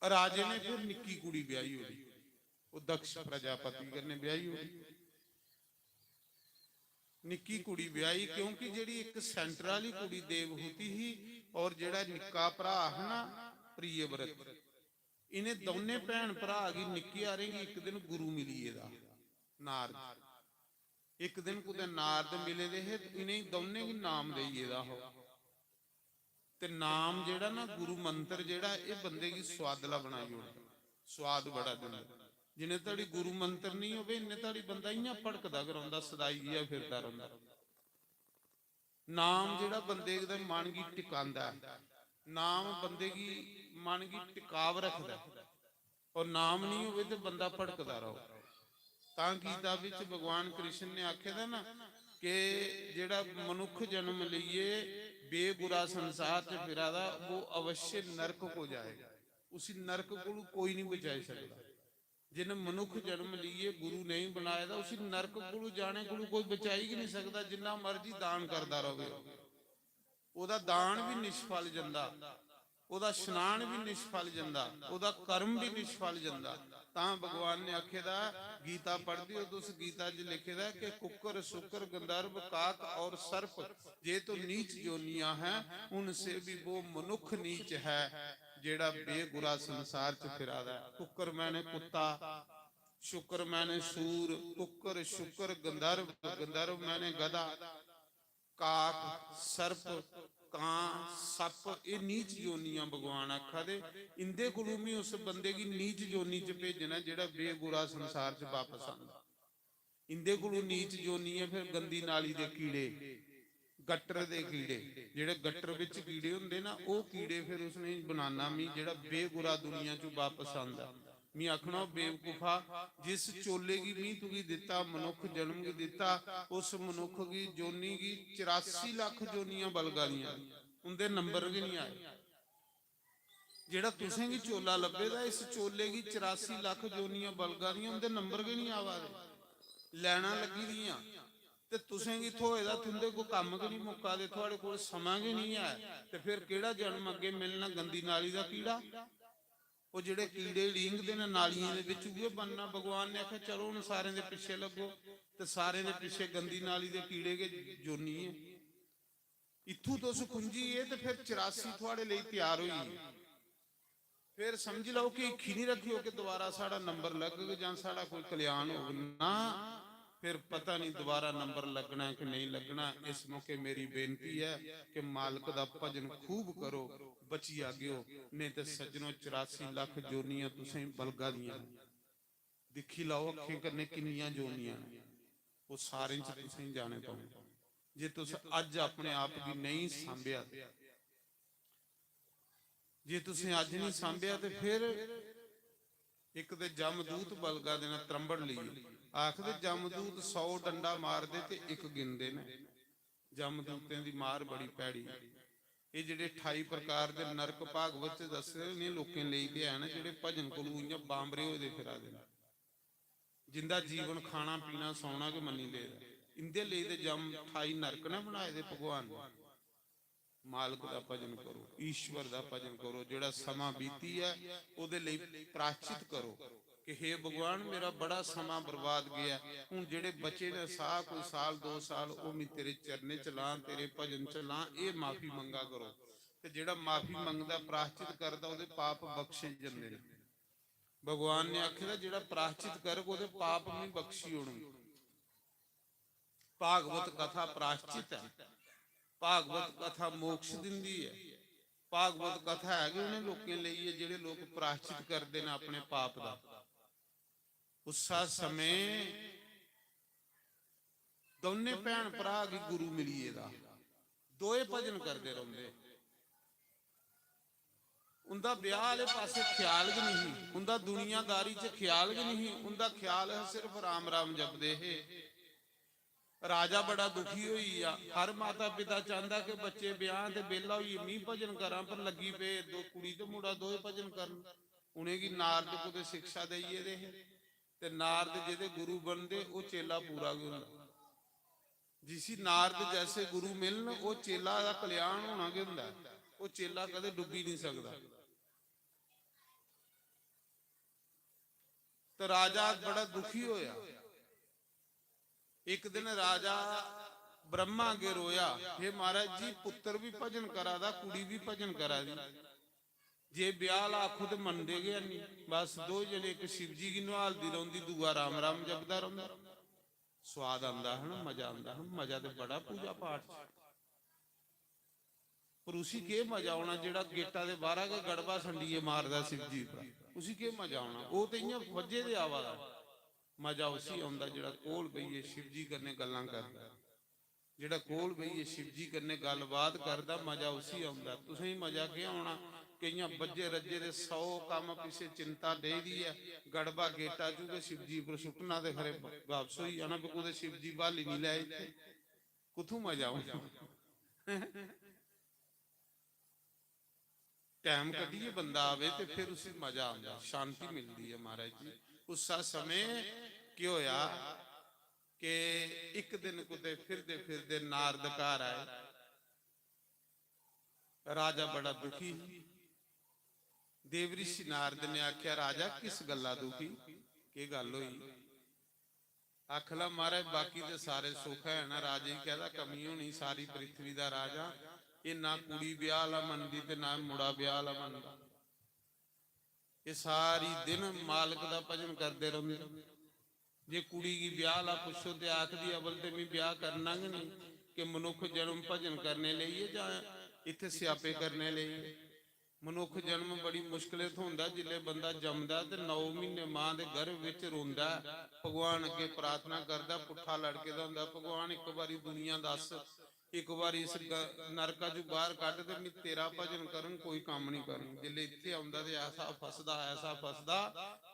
राजे ने फिर निक्की कुड़ी ब्याही ओड़ी, ओह् दक्ष प्रजापति कन्नै ब्याही ओड़ी। निक्की कुड़ी ब्याही, क्योंकि जेह्ड़ी इक center आह्ली कुड़ी देवहूति ही और जेह्ड़ा निक्का भ्राऽ हा ना प्रियव्रत, इ'नें दौनें भैन भ्राऽ गी, निक्के हारें गी इक दिन गुरु मिली गेदा नारद। इक दिन कुतै नारद मिले दे हे ते इ'नेंगी दौनें गी नाम देई गेदा हा। ते नाम जेह्ड़ा ना, गुरु मंत्र जेह्ड़ा, एह् बंदे गी स्वादला बनाई ओड़दा, स्वाद बड़ा दिंदा। जिन्ने धड़ी गुरु मंत्र निं होवे, इन्ने धड़ी बंदा इ'यां भड़कदा गै रौंह्दा, सदाई जिहा फिरदा रौंह्दा। नाम जेह्ड़ा बंदे दे मन गी टिकांदा ऐ, नाम बंदे गी, मन गी टिकाव रखदा ऐ। और नाम निं होवे ते बंदा भटकदा रहो। तां गीता विच भगवान कृष्ण ने आखे दा ना कि जेह्ड़ा मनुक्ख जन्म लेइयै बेगुरा संसार च फिरा दा, वो अवश्य नरक को जाएगा। उसी नरक कोलू कोई नहीं बचाई सकदा। जिन्ने मनुक्ख जन्म लेइयै गुरु नहीं बनाए दा, उसी नरक कोलू जाने कोलू कोई बचाई गै नहीं सकदा, जिन्ना मर्जी दान करदा रहे। ओह्दा दान भी निष्फल जंदा, ओह्दा स्नान भी निष्फल जंदा, ओह्दा कर्म भी निष्फल जंदा। तां भगवान ने आखे दा, गीता पढ़दे हो तुस, गीता च लिखे दा कि कुक्कर, शुक्र, गंधर्व, काक और सर्प, ये तो नीच जोनियां हैं, उनसे भी वो मनुख नीच है, जेड़ा बेगुरा संसार च फिरा दा है। कुक्कर मैने कुत्ता, शुक्र मैने सूर, कुक्कर, शुक्र, गंधर्व, गंधर्व मैने गधा, काक, सर्प, कां, सप्प, एह् नीच जोनियां भगवान आखा दे। इंदे कोलू मी उस बंदे गी नीच जोनी च भेजना जेह्ड़ा बेगुरा संसार च बापस आंदा। इंदे कोलू नीच जोनी ऐ फिर गंदी नाली दे कीड़े, गटर दे कीड़े, जेह्ड़े गटर बिच कीड़े होंदे ना, ओह् कीड़े फिर उसने बनाना मी जेह्ड़ा बेगुरा दुनिया चों बापस आंदा। मी आखना, "ओ बेवकूफा, जिस चोले गी मी तुगी दित्ता, मनुक्ख जन्म गी दित्ता, उस मनुक्ख गी जोनी गी चरासी लक्ख जोनियां बलगा दियां, उंदे नंबर गै निं आए। जेह्ड़ा तुसें गी चोला लब्भे दा, इस चोले गी चरासी लक्ख जोनियां बलगा दियां, उंदे नंबर गै निं आवा दे, लैना लग्गी दियां। ते तुसें गी थ्होए दा, तुंदे कोल कम्म गै निं मुक्का दे, थुआड़े कोल समां गै निं ऐ, ते फिर केह्ड़ा जन्म अग्गें मिलना? गंदी नाली दा कीड़ा।" ओह् जेह्ड़े कीड़े लींघदे न नालियें दे बिच, उ'ऐ बनना। भगवान ने आखेआ, "चलो, हून सारें दे पिच्छे लग्गो," ते सारें दे पिच्छे गंदी नाली दे कीड़े गै जोनी ऐ। इत्थूं तुस खुंझी गे ते फिर चरासी थुआड़े लेई त्यार होई गे। फिर समझी लैओ कि हिक्खी निं रक्खेओ कि दोबारा साढ़ा नंबर लग्गग जां साढ़ा कोई कल्याण होग। ना, फिर पता निं दोबारा नंबर लग्गना ऐ कि नेईं लग्गना। इस मौके मेरी बेनती ऐ कि मालक दा भजन खूब करो, बची जागेओ, नेईं ते सज्जनो, चरासी लक्ख जोनियां तुसें गी बलगा दियां न। दिक्खी लैओ अक्खें कन्नै किन्नियां जोनियां न, ओह् सारें च तुसें गी जाने पौंदे। जे तुस अज्ज अपने आप गी नेईं सांभेआ, जे तुसें अज्ज नेईं सांभेआ ते फिर इक ते जमदूत बलगा देना त्रंबड़ लेइयै। आखदे जमदूत सौ डंडा मारदे ते इक गिनदे न। जमदूतें दी मार बड़ी भैड़ी। एह् जेह्ड़े ठाई प्रकार दे नरक भागवत च दस्से दे, इ'नें लोकें लेई ते हैन जेह्ड़े भजन कोलू इ'यां बांबरे होए दे फिरा दे न, जिंदा जीवन खाना पीना सौना गै मन्नी लेदा, इंदे लेई ते जम ठाई नरक ने बनाए दे भगवान ने। मालक दा भजन करो, ईश्वर दा भजन करो, जेह्ड़ा समां बीती ऐ ओह्दे लेई प्राश्चित करो। कि हे भगवान, मेरा बड़ा समां बर्बाद गेआ, हून जेह्ड़े बचे ने साह, कोई साल दो साल, ओह् मैं तेरे चरणें च लां, तेरे भजन च लां, एह् माफी मंगा करो। ते जेह्ड़ा माफी मंगदा, प्राश्चित करदा, ओह्दे पाप बख्शे जंदे न। भगवान ने आखे दा, जेह्ड़ा प्राश्चित करग ओह्दे पाप मी बख्शी ओड़न। भागवत कथा प्राश्चित ऐ, भागवत कथा मोक्ष दिंदी ऐ। भागवत कथा है गै उ'नें लोकें लेई ऐ जेह्ड़े लोक प्राश्चित करदे न अपने पाप दा। उस्सा समें दौनें भैन भ्राऽ गी गुरु मिली गेदा, दोए भजन करदे रौंह्दे। उं'दा ब्याह् आह्ले पासै ख्याल गै निं ही, उं'दा दुनियादारी च ख्याल गै निं ही, उं'दा ख्याल हा सिर्फ राम राम जपदे हे। राजा बड़ा दुखी होई गेआ। हर माता पिता चांह्दा कि बच्चे ब्याह् ते बेह्ला होइयै मी भजन करां, पर लग्गी पे दो, कुड़ी ते मुड़ा दोए भजन करन। उ'नेंगी नारद कुतै शिक्षा देई गेदे हे, ते नारद जेह्दे गुरु बनदे, ओह् चेला पूरा गै होंदा। जिसी नारद जैसे गुरु मिलन, ओह् चेला दा कल्याण होना गै होंदा ऐ। ओह् चेला कदें डुब्बी निं सकदा। ते राजा बड़ा दुखी होया। इक दिन राजा ब्रह्मा अग्गें रोया, "हे महाराज जी, पुत्तर बी भजन करा दा, कुड़ी बी भजन करा दी, जे ब्याह आह्ला आखो ते मनदे गै हैनी। बस दो जने इक शिव जी गी नुहालदी रौंह्दी, दूआ राम राम जपदा रौंह्दा।" स्वाद आंदा हा ना, मजा आंदा हा, मजा ते बड़ा पूजा पाठ च। पर उसी केह् मजा औना जेह्ड़ा गेटा दे बाह्रा गै गड़बा संडियै मारदा शिव जी पर? उसी केह् मजा औना? ओह् ते इ'यां फज्जे दे आवा दा। मजा उसी औंदा जेह्ड़ा कोल बेहियै शिव जी कन्नै गल्लां करदा, जेह्ड़ा कोल बेहियै शिव जी कन्नै गल्लबात करदा, मजा उसी औंदा। तुसेंगी मजा केह् औना? केइयां बज्जे रज्जे दे सौ कम्म पिच्छे चिंता डेही दी ऐ, गड़बा गेटा चू गै शिव जी पर सुट्टना ते खरे बापस होई जाना, भी कुतै शिव जी ब्हाली निं लै इत्थै। कुत्थूं मजा औना? टैम कड्ढियै बंदा आवे ते फिर उसी मजा आंदा, शांति मिलदी ऐ महाराज जी। उस्सा समें केह् होया कि इक दिन कुतै फिरदे फिरदे नारद घर आए। राजा बड़ा दुखी हा। देव ऋषि नारद ने आख्या, "राजा, किस गल्ला दुखी? केह गल्ल होई?" आखला, "महाराज, बाकी ते सारे सुख है ना।" राजे गी कहदा, "कमी होनी, सारी पृथ्वी दा राजा, एह ना कुड़ी ब्याह आह्ला मनदी ते ना मुड़ा ब्याह आह्ला मनदा। एह सारी दिन मालक दा भजन करदे रौंहदे। जे कुड़ी गी ब्याह आह्ला पुच्छो ते आखदी, 'अवल ते मी ब्याह करना गै नेईं, कि मनुक्ख जन्म भजन करने लेई ऐ जां इत्थै स्यापे करने लेई ऐ?' मनुक्ख जन्म बड़ी मुश्कलें थ्होंदा। जिसलै बंदा जमदा ते नौ म्हीने मां दे गर्भ बिच रोंदा, भगवान अग्गें प्रार्थना करदा, पुट्ठा लटके दा होंदा, 'भगवान, इक बारी दुनिया दस्स, इक बारी इस ग-, नरका चों बाहर कड्ढ ते में तेरा भजन करङ, कोई कम्म निं करङ।' जिसलै इत्थै औंदा ते ऐसा फसदा, ऐसा फसदा,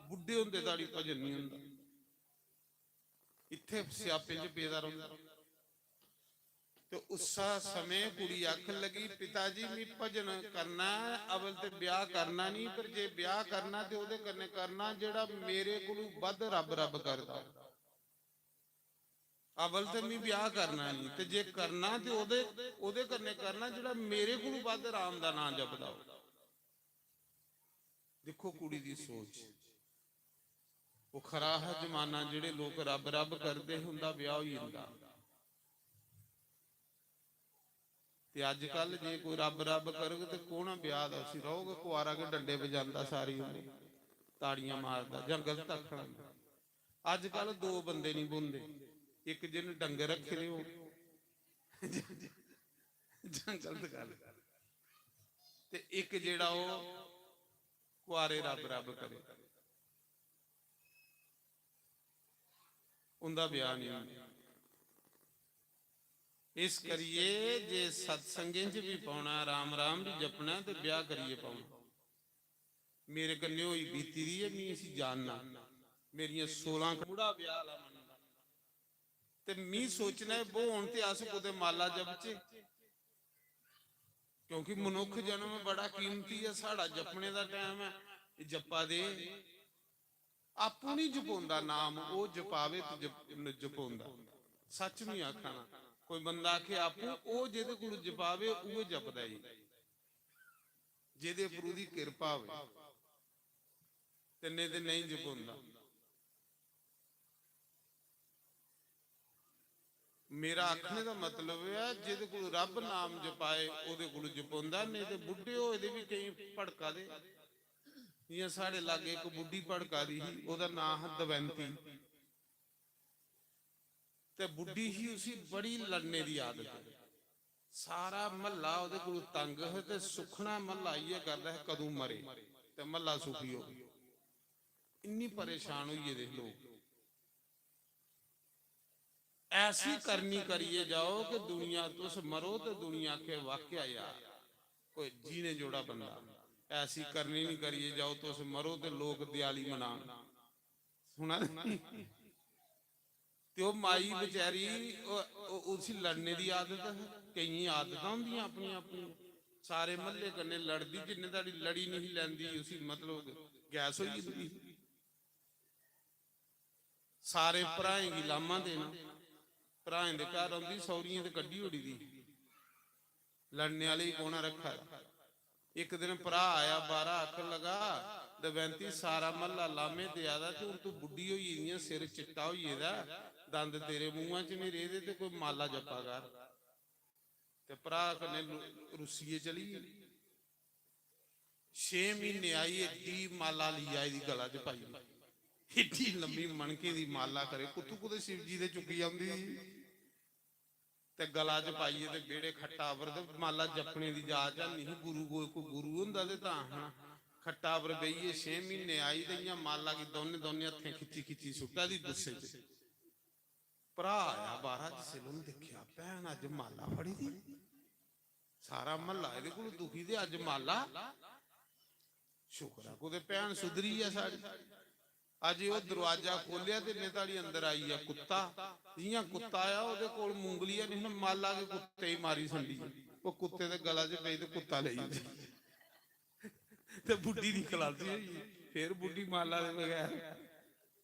बुड्ढे होंदे धोड़ी भजन निं होंदा। इत्थै स्यापे च पेदा रौंहदा। ते उस्सा समें कुड़ी आखन लगी, "पिता जी, मी भजन करना ऐ, अवल ते ब्याह करना नहीं, पर जे ब्याह करना ते ओहदे कन्नै करना जेहड़ा मेरे कोलू बद्ध रब रब करदा। अवल ते मी ब्याह करना नहीं, ते जे करना ते ओहदे, ओहदे कन्नै करना जेहड़ा मेरे कोलू बद्ध राम दा नां जपदा हो।" दिक्खो कुड़ी दी सोच। ओह खरा हा जमाना, जेहड़े लोक रब रब करदे हे, उंदा ब्याह होई जंदा। ते अजकल जे कोई रब रब करग ते कौन ब्याह दा, उसी रौहग कुआरा गै, डंडे बजांदा सारी उम्र, ताड़ियां मारदा जां गलत आखना। अजकल दो बंदे नहीं बौंहदे, इक जिन डंगर रखे दे हो, जां गलत गल्ल, ते इक जेहड़ा ओह कुआरे रब रब करे, उंदा ब्याह नहीं होंदा। इस करियै जे सत्संगें च भी पौना, राम राम भी जपना ते ब्याह करियै पौना। मेरे कन्नै होई बीती दी ऐ, मी इसी जानना। मेरियां सोलां क-, मुड़ा ब्याह आह्ला मनदा। ते मी सोचना ऐ, बो हून ते अस कुतै माला जपचे, क्योंकि मनुक्ख जन्म बड़ा कीमती ऐ। साढ़ा जपने दा टैम ऐ, एह् जप्पा दे। आपूं निं जपोंदा नाम, ओह् जपावे ते जप-, जपोंदा। सच्च निं आखा ना। कोई बंदा आखे आपूं, ओह् जेह्दे कोल जपावे, उ'ऐ जपदा ई, जेह्दे उप्पर ओह्दी किरपा होवे, ते नेईं ते नेईं जपोंदा। मेरा आखने दा मतलब ऐ, जेह्दे कोल रब नाम जपाए, ओह्दे कोल जपोंदा, नेईं ते बुड्ढे होए दे बी केईं भड़का दे। जि'यां साढ़े लाग्गे इक बुड्ढी भड़का दी ही, ओह्दा नांऽ हा दवैंती। ते बुड्ढी ही, उसी बड़ी लड़ने दी आदत। सारा म्हल्ला ओह्दे कोल तंग हा ते सुखना म्हल्ला इ'यै करदा हा, कदूं मरे ते म्हल्ला सुखी हो। इन्नी परेशान होई गेदे हे लोक। ऐसी करनी करियै जाओ कि दुनिया, तुस मरो ते दुनिया आखे, "वाकया यार, कोई जीने जोड़ा बंदा।" ऐसी करनी नहीं करियै जाओ, तुस मरो ते लोक दियाली मनान। सुना दे? ते ओह् माई बेचारी, ओह्, ओह्, उसी लड़ने दी आदत ही। केइयें आदतां होंदियां अपनियां अपनियां। सारे म्हल्ले कन्नै लड़दी, जिन्ने धोड़ी लड़ी नहीं लैंदी, उसी मतलब गैस होई जंदी। सारे भ्राएं गी लाह्मां देना। भ्राएं दे घर औंदी, सौह्रियें ते कड्ढी ओड़ी दी। लड़ने आह्ले गी कौन रक्खा दा? इक दिन भ्राऽ आया बाह्रा, आखन लगा, "दवैंती, सारा म्हल्ला लाह्मे देआ दा ते हून तूं बुड्ढी होई गेदी ऐं, सिर चिट्टा होई गेदा ऐ, दंद तेरे मुंहा च निं रेह्दे ते कोई माला जप्पा कर।" ते भ्राऽ कन्नै लु-, रुस्सियै चली गे। छे म्हीने आई, एड्डी माला लेई आई दी गला च पाई दी। एड्डी लम्मी मणकें दी माला, करे कुत्थू कुतै शिव जी दे चुक्की औंदी ही। ते गला च पाइयै ते बेह्ड़े खट्टा पर ते माला जपने दी जाच है निं ही। गुरु कोई, कोई गुरु होंदा ते तां आखना। खट्टा पर बेहियै छे म्हीने आई ते इ'यां माला गी दौनें, दौनें हत्थें खिच्ची, खिच्ची सुट्टा दी गुस्से च। भ्राऽ आया बाह्रा, जिसलै उ'न्न दिक्खेआ, "भैन अज्ज माला फड़ी दी।" सारा म्हल्ला एह्दे कोल दुखी ते अज्ज माला। शुक्र ऐ कुतै भैन सुधरी ऐ साढ़ी। अज्ज ओह् दरोआजा खोह्लेआ ते इन्ने धोड़ी अंदर आई गेआ कुत्ता। जि'यां कुत्ता आया, ओह्दे कोल मुंगली ऐ निं, उ'न्न माला गै कुत्ते गी मारी संडी। ओह् कुत्ते दे गला च पेई ते कुत्ता लेई गेआ। ते बुड्ढी निकला दी होई गेई। फिर बुड्ढी माला दे बगैर।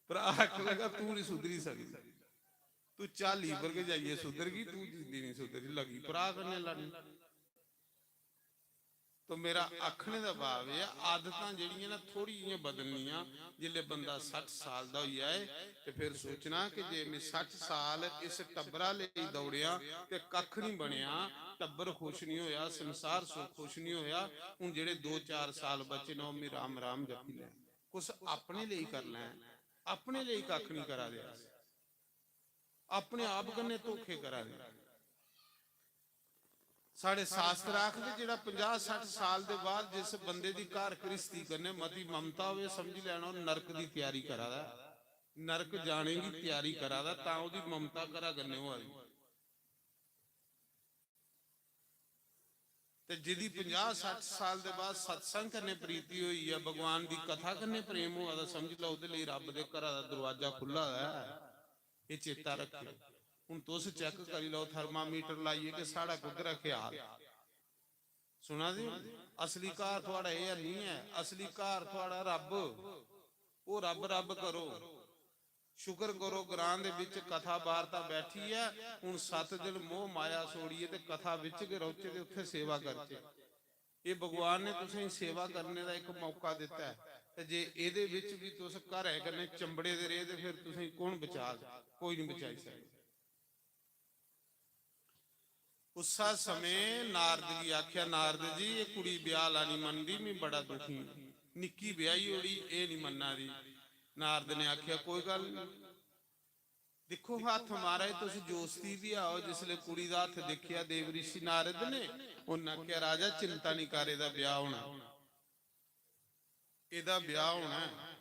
भ्राऽ आखन लगा, "तूं निं सुधरी सकदी। तूं झाली पर गै जाइयै सुधरगी, तूं जिंदी निं सुधरी।" लगी भ्राऽ कन्नै लड़न। तो मेरा आखने दा भाव एह् ऐ, आदतां जेह्ड़ियां ना थोह्ड़ी जियां बदलनियां। जिसलै बंदा सट्ठ साल दा होई जाए ते फिर सोचना कि जे में सट्ठ साल इस टब्बरा लेई दौड़ेआ ते कक्ख निं बनेआ, टब्बर खुश निं होएआ, संसार सु-, खुश निं होएआ, हून जेह्ड़े दो चार साल बचे न, ओह् में राम राम जपी लैं। कुछ अपने लेई कर लैं, अपने लेई कक्ख निं करा दे अस, अपने आप कन्नै धोखे करा दे। साढ़े शास्त्र आखदे, जेह्ड़ा पंजाह् सट्ठ साल दे बाद जिस बंदे दी घर घ्रिस्ती कन्नै मती ममता होवे, समझी लैना ओह् नरक दी त्यारी करा दा ऐ, नरक जाने दी त्यारी करा दा, तां ओह्दी ममता घरा कन्नै होआ दी। ते जिदी पंजाह् सट्ठ साल दे बाद सत्संग कन्नै प्रीति होई ऐ, भगवान दी कथा कन्नै प्रेम होआ दा, समझी लैओ ओह्दे लेई रब्ब दे घरा दा दरोआजा खु'ल्ला दा ऐ। एह् चेता रक्खेओ। हून तुस check करी लैओ thermometer लाइयै कि साढ़ा कुद्धर ऐ ख्याल। सुना दे ओ? असली घर थुआढ़ा एह् हैन्नी ऐ, असली घर थुआढ़ा रब्ब। ओह् रब्ब रब्ब करो, शुकर करो ग्रां दे बिच कथा बार्ता बैठी ऐ। हून सत्त दिन मोह माया छोड़ियै ते कथा बिच गै रौह्चे ते उत्थै सेवा करचे। एह् भगवान ने तुसेंगी सेवा करने दा इक मौका दित्ता ऐ, ते जे एह्दे बिच बी तुस घरै कन्नै चंबड़े दे रेह् ते फिर तुसेंगी कौन बचाग? कोई निं बचाई सकदा। उस्सै समें नारद गी आखेआ, "नारद जी, एह् कुड़ी ब्याह लानी मनदी, में बड़ा दुखी आं। निक्की ब्याही ओड़ी, एह् निं मन्ना दी।" नारद ने आखेआ, "कोई गल्ल निं, दिक्खो हत्थ महाराज, तुस जोस्ती बी आओ।" जिसलै कुड़ी दा हत्थ दिक्खेआ देव रिशी नारद ने, उन्न आखेआ, "राजा, चिंता निं कर, एह्दा ब्याह होना।" एह्दा ब्याह होना ऐ।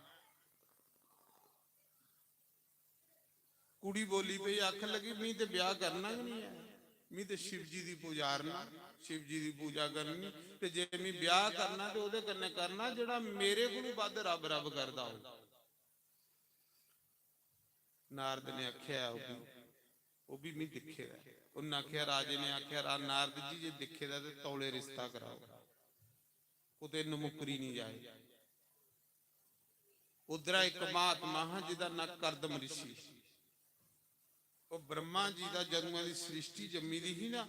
कुड़ी बोली पई, आखन लगी, "मी ते ब्याह करना गै निं ऐ, मी ते शिव जी दी पुजारना, शिव जी दी पूजा करनी, ते जे मी ब्याह करना ते ओह्दे कन्नै करना जेह्ड़ा मेरे कोलू बद्ध रब रब करदा होग।" नारद ने आखेआ, "ओह् बी, ओह् बी मी दिक्खे दा ऐ।" उन्न आखेआ, राजे ने आखेआ, "रा-, नारद जी, जे दिक्खे दा ते तौले रिश्ता कराओ, कुतै नमुकरी निं जाए।" उद्धरा इक महात्मा हा जेह्दा नांऽ करदम रिशी। ओह् ब्रह्मा जी दा, जदुआं दी सृष्टि जम्मी दी ही ना,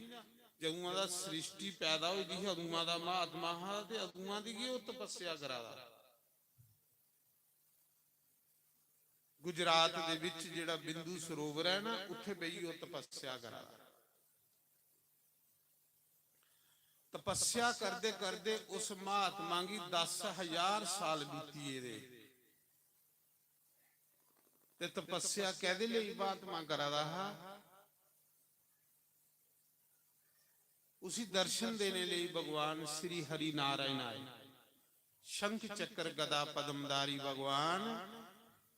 जदुआं दा सृष्टि पैदा होई दी ही, अदुआं दा महात्मा हा ते अदुआं दी गै ओह् तपस्या करा दा। गुजरात दे बिच जेह्ड़ा बिंदु सरोवर ऐ ना, उत्थै बेहियै ओह् तपस्या करा दा। तपस्या करदे करदे उस महात्मा गी दस हजार साल बीती गेदे। ते तपस्या कैदे लेई महात्मा करा दा हा? उसी दर्शन देने लेई भगवान श्री हरि नारायण आए। शंख चक्र गदा पद्मधारी भगवान,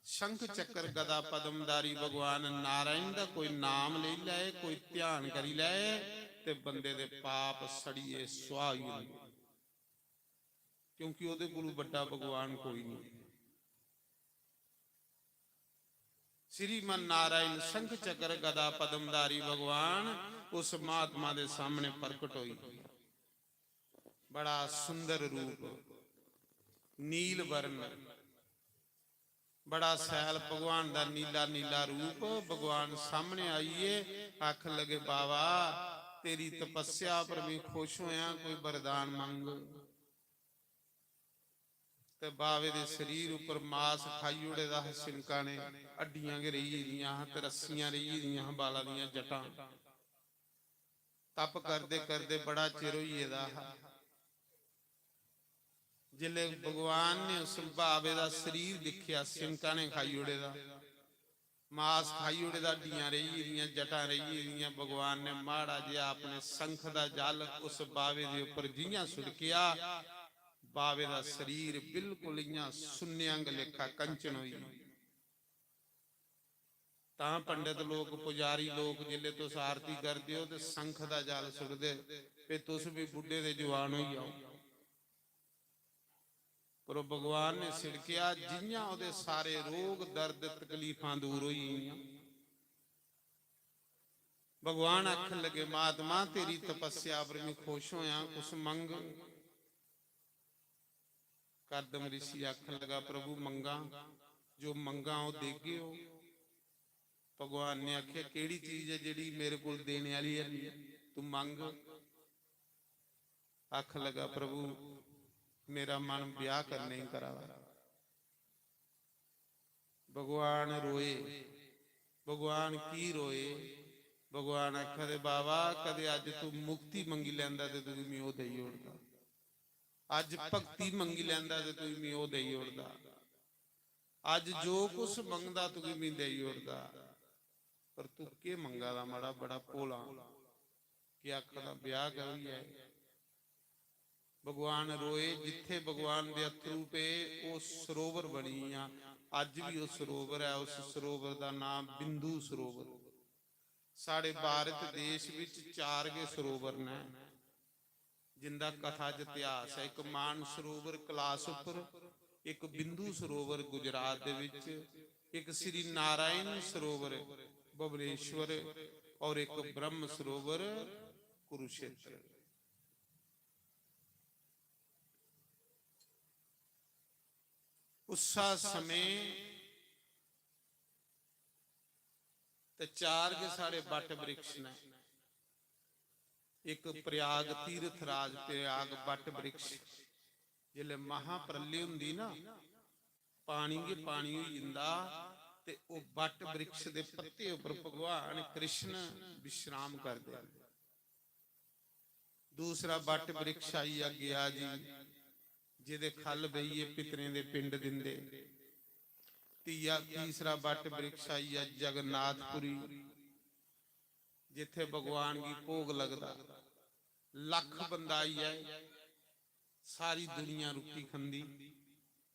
शंख चक्र गदा पद्मधारी भगवान नारायण दा कोई नाम लेई लै, कोई ध्यान करी लै, ते बंदे दे पाप सड़ियै सुआह होई जंदे, क्योंकि ओह्दे कोलू बड्डा भगवान कोई निं। श्रीमन नारायण शंख चक्र गदा पद्मधारी भगवान उस महात्मा दे सामने प्रकट होई। बड़ा सुंदर रूप, नील वर्ण, बड़ा सैल भगवान दा नीला नीला रूप। भगवान सामने आइयै आखन लगे, "बाबा, तेरी तपस्या पर मैं खुश होया, कोई वरदान मंग।" ते बावे दे शरीर उप्पर मास खाई ओड़े दा हा सिनका ने, हड्डियां गै रेही गेदियां हा ते रस्सियां रेही गेदियां हा बाला दियां जटां। तप करदे करदे बड़ा चिर होई गेदा हा। जिसलै भगवान ने उस बावे दा शरीर दिक्खेआ, सिनका ने खाई ओड़े दा, मास खाई ओड़े दा, हड्डियां रेही गेदियां, जटां रेही गेदियां। भगवान ने माड़ा जेहा अपने शंख दा जल उस बावे दे उप्पर जि'यां सुड़केआ, बावे दा शरीर बिल्कुल इ'यां सुन्ने आंग लेखा कंचन होई। तां पंडत लोक, पुजारी लोक, जिसलै तुस आरती करदे ओ ते शंख दा जल सुटदे, ते तुस बी बुड्ढे ते जवान होई जाओ। पर ओह् भगवान ने सिड़केआ, जि'यां ओह्दे सारे रोग, दर्द, तकलीफां दूर होई गेइयां। भगवान आखन लगे, "महात्मा, तेरी तपस्या पर मैं खुश होया, कुछ मंग।" करदम रिशी आखन लगा, "प्रभु, मंगा, जो मंगा ओह् देगे ओ।" भगवान ने आखेआ, "केह्ड़ी चीज ऐ जेह्ड़ी मेरे कोल देने आह्ली है नहीं? तू मंग।" आखन लगा, "प्रभु, मेरा मन ब्याह करने ही करा दा।" भगवान रोए। भगवान की रोए? भगवान आखा दे, "बाबा, कदे अज्ज तू मुक्ति मंगी लैंदा ते तुगी मी ओह् देई ओड़दा, अज्ज भक्ति मंगी लैंदा ते तुगी मी ओह् देई ओड़दा, अज्ज जो कुछ मंगदा तुगी मी देई ओड़दा, पर तू केह् मंगा दा, माड़ा बड़ा भोला, केह् आखा दा, ब्याह करियै?" भगवान रोए, जित्थे भगवान दे अत्थरू पे, ओह् सरोवर बनी गेआ। अज्ज भी ओह् सरोवर ऐ, उस सरोवर दा नाम बिंदु सरोवर। साढ़े भारत देश विच चार गै सरोवर न, जिंदा कथा च इतिहास ऐ। इक मान सरोवर कलास उप्पर, इक बिंदु सरोवर गुजरात दे विच, इक श्री नारायण सरोवर भुवनेश्वर और इक ब्रह्म सरोवर कुरुक्षेत्र। उस्सा समें ते चार गै साढ़े बट वृक्ष न। इक प्रयाग तीर्थ राज, प्रयाग बट वृक्ष। जिसलै महाप्रलय होंदी ना, पानी गै पानी होई जंदा, ते ओह् बट वृक्ष दे पत्ते उप्पर भगवान कृष्ण विश्राम करदे न। दूसरा बट वृक्ष आई गेआ गया जी, जेह्दे ख'ल्ल बेहियै पितरें दे पिंड दिंदे। तीया, तीसरा बट वृक्ष आई गेआ जगन्नाथपुरी, जित्थै भगवान गी भोग लगदा। लक्ख बंदा आई जाए, सारी दुनिया रुट्टी खंदी,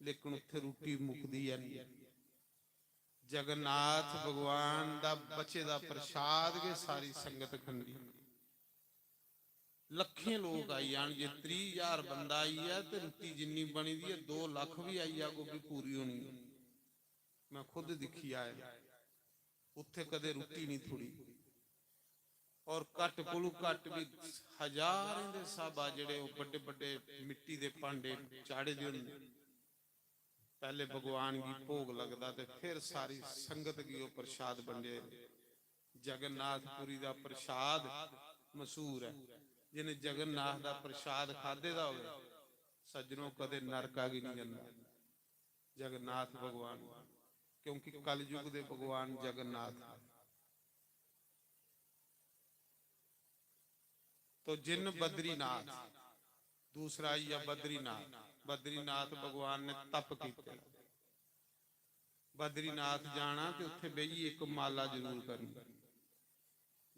लेकिन उत्थै रुट्टी मुकदी ऐ नहीं। जगन्नाथ भगवान दा बचे दा प्रसाद गै सारी संगत खंदी। लक्खें लोक आई जान, जे त्रीह ज्हार बंदा आई ऐ ते रुट्टी जिन्नी बनी दी ऐ, दो लक्ख बी आई जाग, ओह् बी पूरी होनी ऐ। मैं खुद दिक्खी आए, उत्थे कदे रुट्टी नहीं थुड़ी। और घट कोलू घट भी हजारें दे स्हाबा जेड़े ओह् बड्डे बड्डे मिट्टी दे भांडे चाढ़े दे होंदे। पैह्ले भगवान गी भोग लगदा ते फिर सारी संगत गी ओह् प्रसाद बंडे। जगन्नाथपुरी दा प्रसाद मशहूर ऐ। जिन्हें जगन्नाथ दा प्रसाद खाद्धे दा होवे, सज्जनो, कदे नरका गी नहीं जंदा। जगन्नाथ भगवान, क्योंकि कलयुग दे भगवान जगन्नाथ। तो जिन बद्रीनाथ, दूसरा आई गेआ बद्रीनाथ। बद्रीनाथ भगवान ने तप कीते। बद्रीनाथ जाना ते उत्थे बेहियै इक माला जरूर करनी।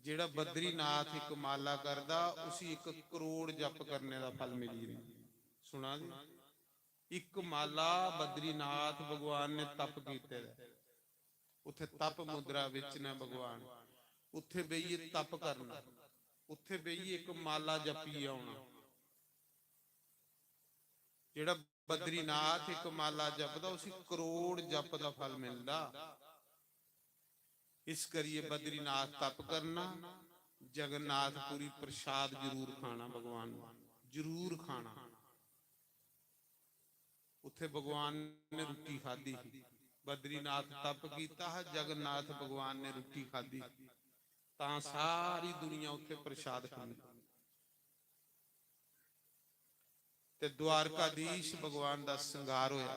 जेड़ा बद्रीनाथ इक माला करदा, उसी इक करोड़ जप करने दा फल मिली जंदा। सुना जी? इक माला बद्रीनाथ भगवान ने तप कीते दा ऐ। उत्थे तप मुद्रा विच न भगवान, उत्थे बेहियै तप करना, उत्थे बेहियै इक माला जपियै औना। जेड़ा बद्रीनाथ इक माला जपदा, उसी करोड़ जप दा फल मिलदा। इस करियै बद्रीनाथ तप करना, जगन्नाथपुरी प्रसाद जरूर खाना भगवान दा, जरूर खाना। उत्थे भगवान ने रुट्टी खाधी ही, बद्रीनाथ तप कीता हा, जगन्नाथ भगवान ने रुट्टी खाधी, तां सारी दुनिया उत्थे प्रसाद खांदी। ते द्वारकाधीश भगवान दा श्रृंगार होया।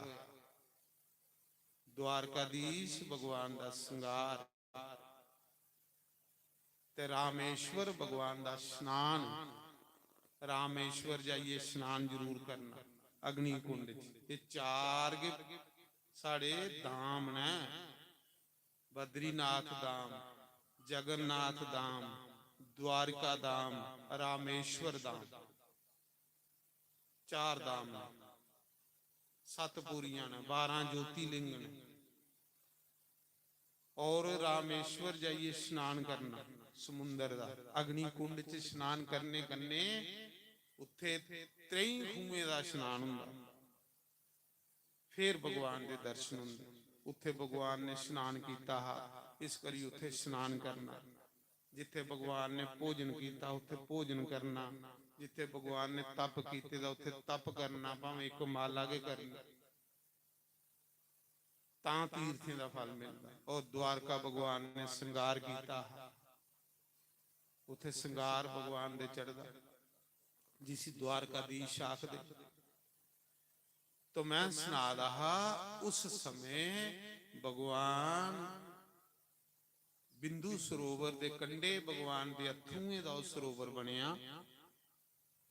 द्वारकाधीश भगवान दा श्रृंगार ते रामेश्वर भगवान दा स्नान। रामेश्वर जाइयै स्नान जरूर करना अग्नि कुंड च। एह् चार गै साढ़े धाम न। बद्रीनाथ धाम, जगन्नाथ धाम, द्वारिका धाम, रामेश्वर धाम। चार धाम न, सत पुरियां न, बारां ज्योतिर्लिंग न। और रामेश्वर जाइयै स्नान करना समुंदर दा, अग्नि कुंड च स्नान करने कन्ने उत्थे त्रेई खूहें दा स्नान हुंदा। फिर भगवान दे दर्शन हुंदे। उत्थे भगवान ने स्नान कीता हा, इस करी उत्थे स्नान करना। जित्थे भगवान ने भोजन कीता, उत्थे भोजन करना। जित्थे भगवान ने तप कीते दा, उत्थे तप करना, भावें इक माला गै करनी, तां तीर्थें दा फल मिलदा। और द्वारका भगवान ने श्रृंगार कीता हा, उत्थे श्रृंगार भगवान दे चढ़दा। जिसी द्वारकाधीश आखदे। तो मैं सना दा हा, उस समय भगवान बिंदु सरोवर दे कंढे भगवान दे अत्थरुएं दा ओह् सरोवर बनेआ।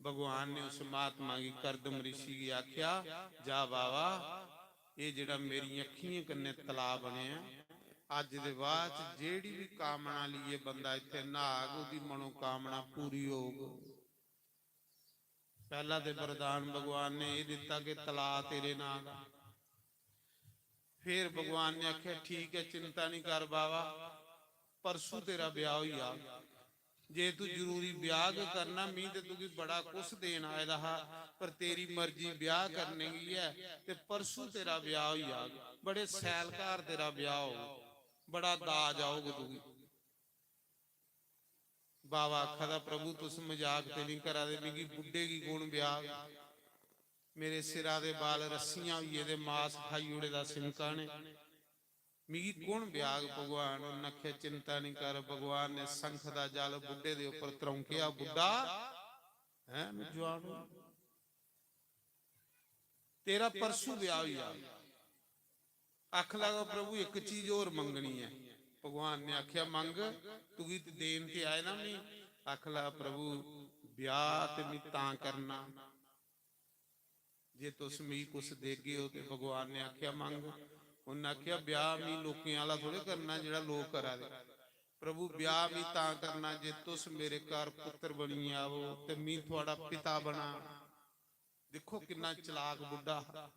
भगवान ने उस महात्मा गी, करदम ऋषि गी आख्या, "जा बाबा, एह् जेह्ड़ा मेरी अक्खियें कन्नै तलाऽ बनेआ, अज्ज दे बाद च जेह्ड़ी बी कामना लेइयै बंदा इत्थै न्हाग, ओह्दी मनोकामना पूरी होग।" पैह्ला ते वरदान भगवान ने एह् दित्ता कि तलाऽ तेरे नांऽ दा। फिर भगवान ने आखेआ, "ठीक ऐ, चिंता निं कर बाबा, परसू तेरा ब्याह् होई जाग। जे तू जरूरी ब्याह् गै करना, मी ते तुगी बड़ा कुछ देन आए दा हा, पर तेरी मर्जी ब्याह् करने गी ऐ, ते परसू तेरा ब्याह् होई जाग। बड़े सैलकार तेरा ब्याह् होग, बड़ा दाज औग तुगी।" बाबा आखा दा, "प्रभु, तुस मजाक ते निं करा दे? मिगी बुड्ढे गी कौन ब्याह्ग? मेरे सिरा दे बाल रस्सियां होई गेदे, मास खाई ओड़े दा सिनका ने। मिगी कौन ब्याह्ग भगवान?" उन्न आखेआ, "चिंता निं कर।" भगवान ने संख दा जल बुड्ढे दे उप्पर त्रौंकेआ। बुड्ढा, "हैं, मैं जुआन होई।" तेरा परसू ब्याह होई जाग। आखन लगा, "प्रभु, इक चीज होर मंगनी ऐ।" भगवान ने आखेआ, "मंग, तुगी ते देन ते आए ना मी।" आखन लगा, "प्रभु, ब्याह ते मी तां करना जे तुस मी कुछ देगे ओ।" ते भगवान ने आखेआ, "मंग।" उन्नै आखेआ, "ब्याह मी लोकें आह्ला थोड़े करना जेह्ड़ा लोक करा दे। प्रभु, ब्याह मी तां करना जे तुस मेरे घर पुत्र बनियै आवो ते मी थुआड़ा पिता बनां।" दिक्खो किन्ना चलाक बुड्ढा हा।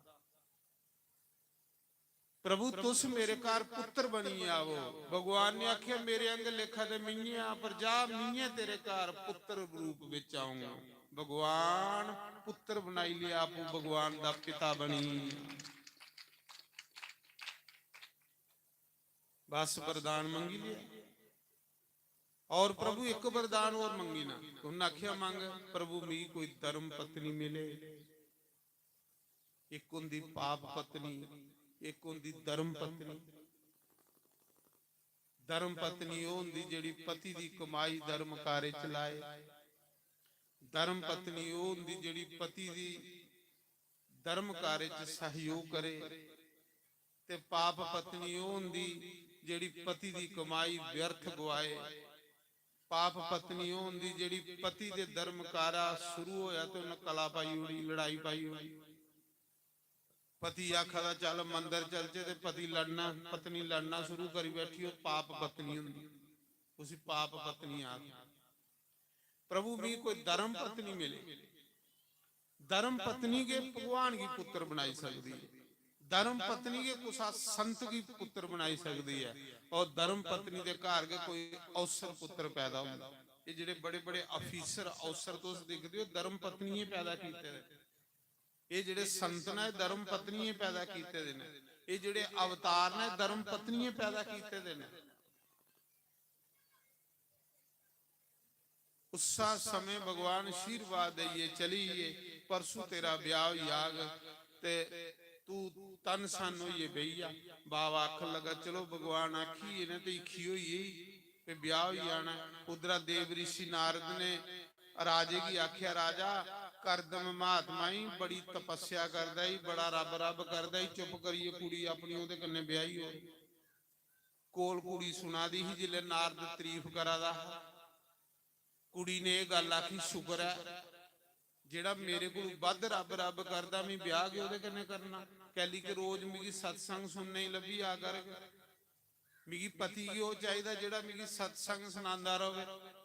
"प्रभु, तुस मेरे घर पुत्र बनियै आवो।" भगवान ने आखेआ, "मेरे आंगर लेखा ते मियें आ, पर जा, मियें तेरे घर पुत्र रूप बिच आऊंगा।" भगवान पुत्र बनाई लिया, आपू भगवान दा पिता बनी। बस वरदान मंगी लिया। और प्रभु, एक वरदान और मंगी ना। उन्हें आख्या, "मंग।" "प्रभु, मी कोई धर्म पत्नी मिले।" एक होंदी पाप पत्नी, एक होंदी धर्म पत्नी। धर्म पत्नी ओह होंदी जेड़ी पति दी कमाई धर्म कार्य च लाए। धर्म पत्नी ओह होंदी जेड़ी पति दी धर्म कार्य च सहयोग करे। ते पाप पत्नी ओह होंदी जेड़ी पति दी कमाई व्यर्थ गवाए। पाप पत्नी ओह होंदी जेड़ी पति दे धर्म कारा शुरू होया ते उन्हें कला पाई ओड़ी, लड़ाई पाई ओड़ी। पति आखा दा, "चल मंदर चलचे," ते पति लड़ना, पत्नी लड़ना शुरू करी बैठी, ओह पाप पत्नी होंदी, उसी पाप पत्नी आख। "प्रभु, मी कोई धर्म पत्नी मिले।" धर्म पत्नी गै भगवान गी पुत्र बनाई सकदी है। धर्म पत्नी गै कुसा संत गी पुत्र बनाई सकदी है। और धर्म पत्नी दे घर गै कोई अफसर पुत्र पैदा होंदा। ये जेड़े बड़े बड़े अफीसर, अफसर तुस दिखदे हो, धर्म पत्नियें पैदा कीते दे। ये जेड़े संत न, एह् धर्म पत्नियें पैदा कीते दे न। ये जेड़े अवतार न, एह् धर्म पत्नियें पैदा कीते दे न। उस्सा समें भगवान आशीर्वाद देइयै चली गे, "परसों तेरा ब्याह होई जाग ते तू तन सन होइयै बेही जा।" बाबा आखन लगा, "चलो, भगवान आखी गे न ते ईखी होई गेई, ते ब्याह होई जाना।" उद्धरा देव ऋषि नारद ने राजे गी आखेआ, "राजा, करदम महात्मा ही बड़ी तपस्या करदा ही, बड़ा रब रब करदा ही, चुप करियै कुड़ी अपनी ओह्दे कन्नै ब्याही ओड़।" कोल कुड़ी सुना दी ही, जिसलै नारद तरीफ करा दा हा, कुड़ी ने एह् गल्ल आखी, "शुक्र ऐ, जेह्ड़ा मेरे कोलू बद्ध रब रब करदा, मी ब्याह गै ओह्दे कन्नै करना। कैली के रोज मिगी सत्संग सुनने गी लब्भी जा करग। मिगी पति गै ओह् चाहिदा, जेह्ड़ा मिगी सत्संग सनांदा र'वै।"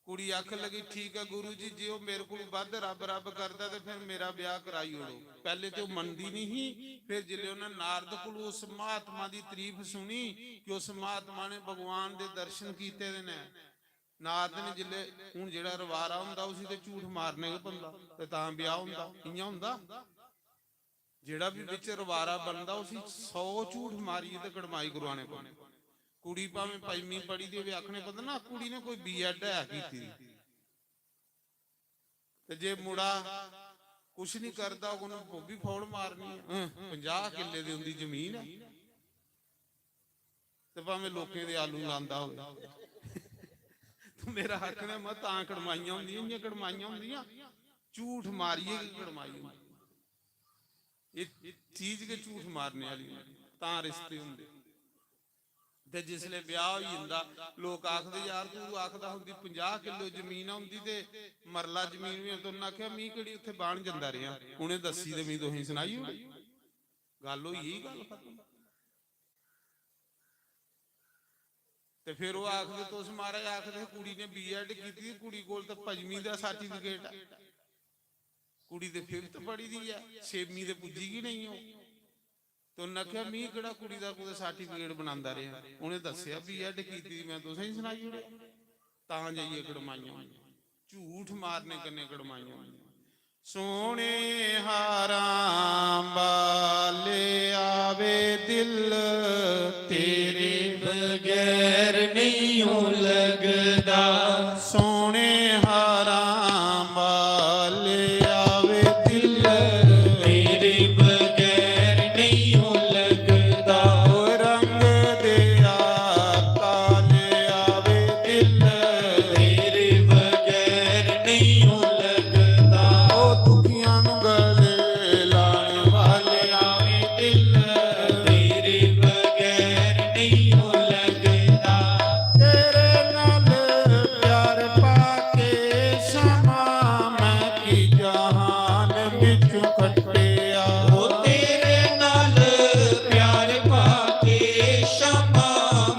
कुड़ी आखन लगी, "ठीक ऐ गुरु जी, जे ओह् मेरे कोलू बद्ध रब रब करदा ते फिर मेरा ब्याह कराई ओड़ो।" पैह्ले ते ओह् मनदी निं ही, फिर जिसलै उन्नै नारद कोलू उस महात्मा दी तरीफ सुनी कि उस महात्मा ने भगवान दे दर्शन कीते दे न, नारद ने जिसलै, हून जेह्ड़ा रबारा होंदा उसी ते झूठ मारने गै पौंदा ते तां ब्याह होंदा, इ'यां होंदा? जेह्ड़ा बी बिच रबारा बनदा, उसी सौ झूठ मारियै ते कड़माई करवाने पौंदे। कुड़ी भामें पंजमीं पढ़ी दी होवे, आखने पौंदा, "ना, कुड़ी ने कोई बी एड है कीती दी।" ते जे मुड़ा कुछ निं करदा, उ'न्नै ओह् बी फौड़ मारनी ऐ। हं, पंजाह् किल्ले दी उं'दी जमीन ऐ। ते भामें लोकें दे आलू लांदा होवे। ते मेरा आखने दा मतलब तां कड़माइयां होंदियां, इ'यां कड़माइयां होंदियां, झूठ मारियै गै कड़माई होंदी। एह् चीज गै झूठ मारने आह्ली होंदी, तां रिश्ते होंदे। ते जिसलै ब्याह होई जंदा, लोक आखदे, "यार, तू आखदा होंदी पंजाह् किल्लो जमीन होंदी ते मरला जमीन बी होंदी।" उ'न्नै आखेआ, "मी केह्ड़ी उत्थै बाह्न जंदा रेहा, उ'नें दस्सी ते मी तुसें सनाई ओड़ी।" गल्ल होई गेई, गल्ल खत्म। ते फिर ओह् आखदे, "तुस महाराज आखदे हे कुड़ी ने B.Ed कीती दी, कुड़ी कोल ते पंजमीं दा सर्टिफिकेट ऐ, कुड़ी ते fifth पढ़ी दी ऐ, छेमीं ते पुज्जी गै नेईं ओह्।" ते उ'न्नै आखेआ, "मी केह्ड़ा कुड़ी दा कुतै सर्टिफिकेट बनांदा रेहा, उ'नें दस्सेआ B.Ed कीती दी, में तुसें गी सनाई ओड़ेआ।" तां जाइयै कड़माइयां होंदियां, झूठ मारने कन्नै कड़माइयां होंदियां। सोने हारां बाले आवे दिल, तेरे बगैर नहीं लगदा। सोने हारां बाले आवे दिल, तेरे बगैर नहीं लगदा। ओ रंग दे काले आवे दिल, तेरे बगैर नहीं लगदा। ओ दुखियां नू गले लाने वाले आवे दिल, तेरे बगैर नहीं लगदा। तेरे नाल प्यार पाके शमा मैं की जहान विचों कट्टिया। ओ तेरे नाल प्यार पाके शमा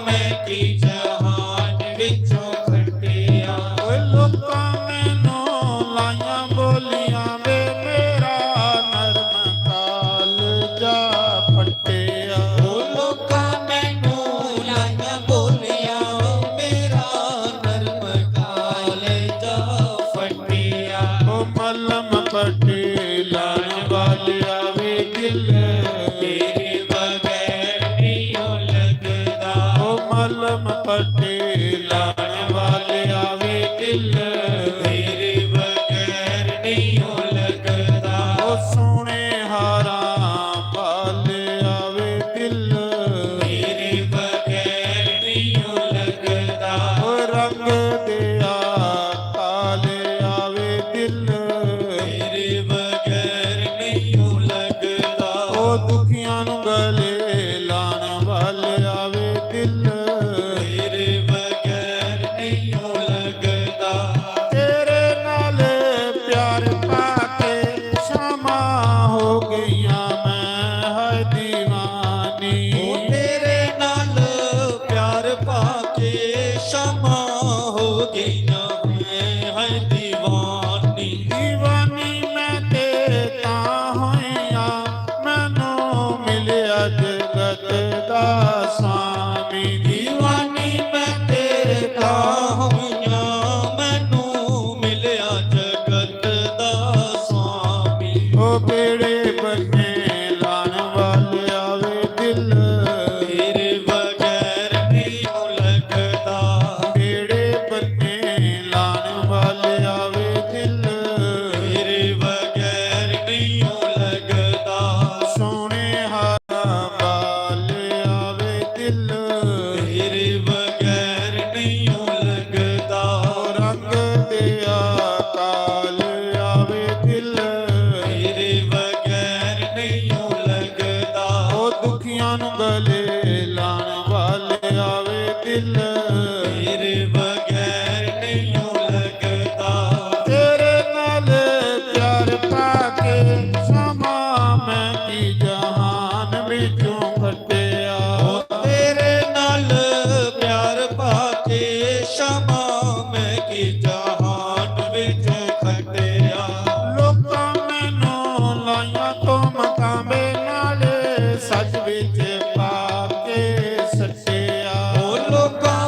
मैं की जहान विचों कट्टिया। ओ लोकां मैनू लाइयां बोलियां वे मेरा नरम कालजा फट्टिया। ओ लोकां मैनू लाइयां बोलियां वे मेरा नरम कालजा फट्टिया। ओ मलम पट्टी लाने वाले आवे दिल, तेरे बगैर नहीं लगदा। ओ मलम पट्टी लाने वाले आवे दिल, तेरे बगैर नहीं लगदा। ओ सोने हारां वाले आवे दिल, तेरे बगैर नहीं लगदा। ओ रंग दे काले आवे दिल, तेरे बगैर नहीं लगदा। ओ दुखियां नू गले लाने वाले आवे दिल, तेरे बगैर नहीं लगदा। तेरे नाल प्यार पाके शमा हो गईयां मैं है दीवानी। ओ तेरे नाल प्यार पाके शमा हो गईयां मैं है दीवानी। दीवानी मैं ते तां होईयां, मैनू मिलिया जगत दा स्वामी। दीवानी मैं ते तां होईयां, मैनू मिलिया जगत दा स्वामी। ओ बेड़े बन्ने लान वाले आवे दिल, तेरे बगैर नहीं लगदा। बेड़े बन्ने लान वाले आवे दिल, तेरे बगैर नहीं लगदा। सोने हारा बाल आवे दिल, तेरे बगैर नहीं लगदा। रंग दिया काल आवे दिल, तेरे बगैर नहीं लगदा। ओ दुखियां नू गले लान वाले आवे दिल, तेरे बगैर नहीं लगदा। तेरे नाल प्यार पाके समा मैं की जहान विचों कटिया। ओ तेरे नाल प्यार पाके समा मैं की जहान विचों कटिया। लोकां मैनू लाइयां तोमतां बे नाले सच विच पाके सटिया। ओ लोकां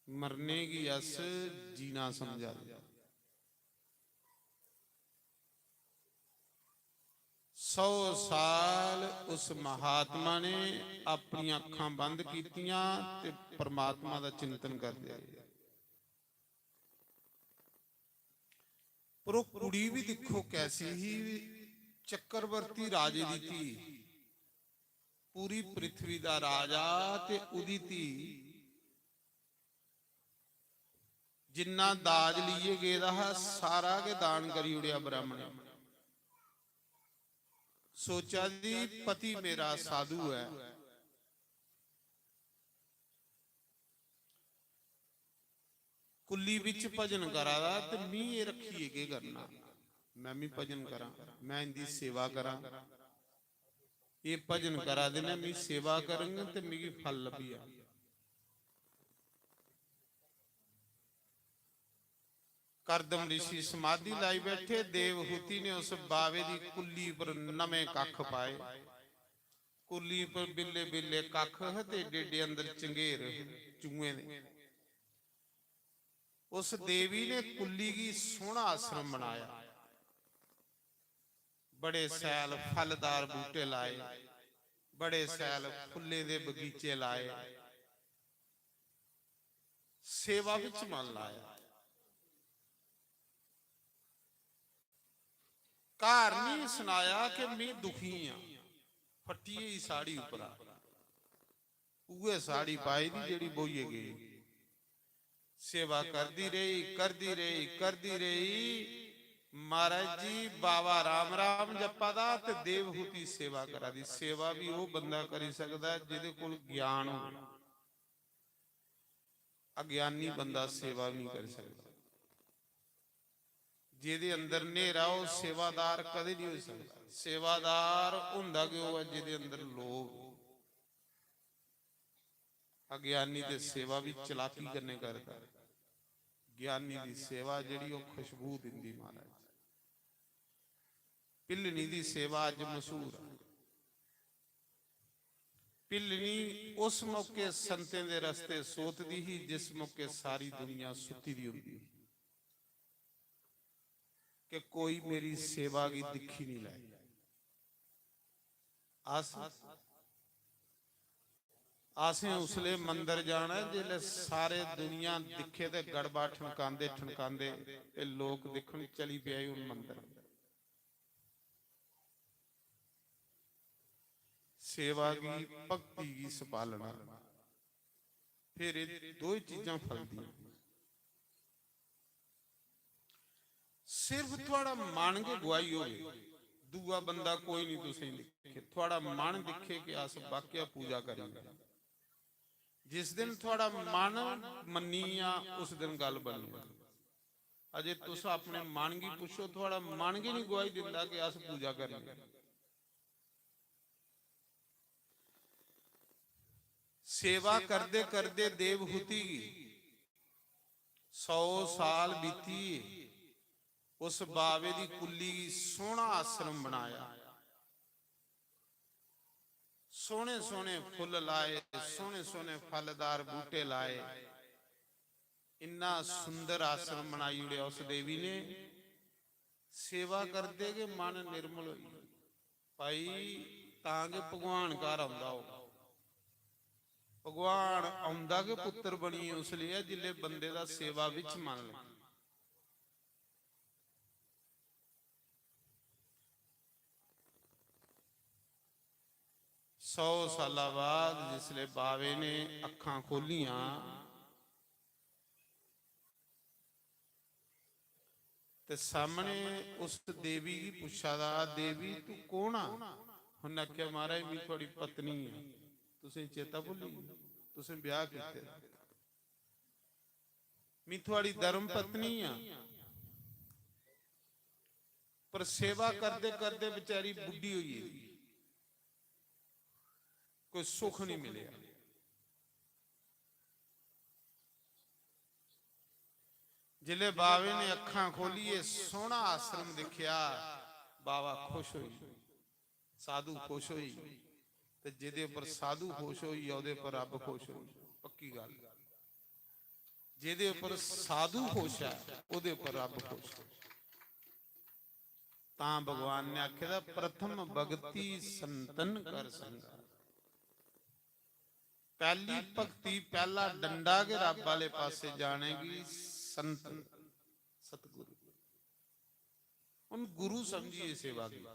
मरने गी अस जीना समझा दे। सौ साल उस महात्मा ने अपनियां अक्खां बंद कीतियां ते परमात्मा दा चिंतन करदे रेह्। पर ओह् कुड़ी बी दिक्खो कैसी ही, चक्रवर्ती राजे दी धी, पूरी पृथ्वी दा राजा ते ओह्दी धी। जिन्ना दाज लेइयै गेदा हा, सारा गै दान करी ओड़ेआ ब्राह्मणें। सोचा दी, पति मेरा साधु ऐ, कुल्ली बिच भजन करा दा, ते मी एह् रक्खियै केह् करना? में मी भजन करां, में इंदी सेवा करां। एह् भजन करा दे न, मी सेवा करङन ते मिगी फल लब्भी जाग। करदम ऋषि समाधि लाई बैठे। देवहूति ने उस बावे दी कुल्ली पर नमें कक्ख पाए। कुल्ली पर बिल्ले बिल्ले कक्ख हे ते एड्डे एड्डे अंदर चंगेर हे, चूहें दे। उस देवी ने कुल्ली गी सोहना आश्रम बनाया। बड़े शैल फलदार बूटे लाए, बड़े शैल फुल्लें दे बगीचे लाए, सेवा बिच मन लाया। घर नहीं सनाया कि मैं दुखी हां, फट्टी होई साड़ी उप्परा। उ'ऐ साड़ी पाई दी जेह्ड़ी बोहियै गेई। सेवा करदी रेही, करदी रेही, करदी रेही। महाराज जी, बाबा राम राम जप्पा दा ते देवहूति सेवा करा दी। सेवा भी ओह् बंदा करी सकदा ऐ जेह्दे कोल ज्ञान होवे। अज्ञानी बंदा सेवा भी नहीं करी सकदा। जेह्दे अंदर न्हेरा, ओह् सेवादार कदें नहीं होई सकदा। सेवादार होंदा गै ओह् ऐ जेह्दे अंदर लोभ। अज्ञानी ते सेवा भी चलाकी कन्नै करदा। ज्ञानी दी सेवा जेह्ड़ी, ओह् खुशबू दिंदी महाराज। भिल्लनी दी सेवा अज्ज मशहूर ऐ। भिल्लनी उस मौके संतें दे रस्ते सोतदी ही जिस मौके सारी दुनिया सुत्ती दी होंदी ही। कि कोई मेरी सेवा गी दिक्खी नहीं लै। अस, असें उसले मंदर जाना ऐ जिसले सारे दुनिया दिक्खे ते गड़बा ठनकांदे ठनकांदे ते लोक दिक्खन चली पे हुन मंदर। सेवा गी, भक्ति गी सपालना, फिर एह् दो ही चीजां फलदियां। सिर्फ थुआढ़ा मन गै गुआही होवे, दूआ बंदा कोई नहीं तुसेंगी दिक्खे, थुआढ़ा मन दिक्खे कि अस वाकया पूजा करी। जिस दिन थुआढ़ा मन मन्नी जा, उस दिन गल्ल बनी। अजे तुस अपने मन गी पुच्छो, थुआढ़ा मन गै नहीं गुआही दिंदा कि अस पूजा करनी। सेवा करदे करदे देवहूति गी सौ साल बीती। उस बावे दी कुल्ली गी सोहना आश्रम बनाया। सोहने सोहने फुल्ल लाए, सोहने सोहने फलदार बूटे लाए। इन्ना सुंदर आश्रम बनाई ओड़ेआ उस देवी ने। सेवा करदे गै मन निर्मल होई गेआ। भाई, तां गै भगवान घर औंदा होग। भगवान औंदा गै पुत्तर बनियै उस लेई ऐ, जिसलै बंदे दा सेवा बिच मन लग्गे। सौ साला बाद जिसलै बावे ने अक्खां खोह्लियां, ते सामने उस देवी गी पुच्छा दा, "देवी, तू कौन आ?" उन्नै आखेआ, "महाराज, मैं थुआड़ी पत्नी आं।" तुसें चेता भुल्ली गेआ? तुसें ब्याह कीते दा। "मैं थुआड़ी धर्म पत्नी आं।" पर सेवा करदे करदे बेचारी बुड्ढी होई गेदी, कोई सुख नहीं मिलेआ। जिसलै बावे ने अक्खां खोलियै सोहना आश्रम दिक्खेआ, बावा खुश होई, साधु खुश होई, ते जेह्दे उप्पर साधु खुश होई, ओह्दे उप्पर रब खुश होई। पक्की गल्ल। जेह्दे उप्पर साधु खुश ऐ, ओह्दे उप्पर रब्ब खुश ऐ। तां भगवान ने आखे दा, "प्रथम भगति संतन कर संगा।" पैह्ली भक्ति, पैह्ला डंडा गै रब्ब आह्ले पासै जाने गी संत, सतगुरु। उन गुरु समझियै सेवा की।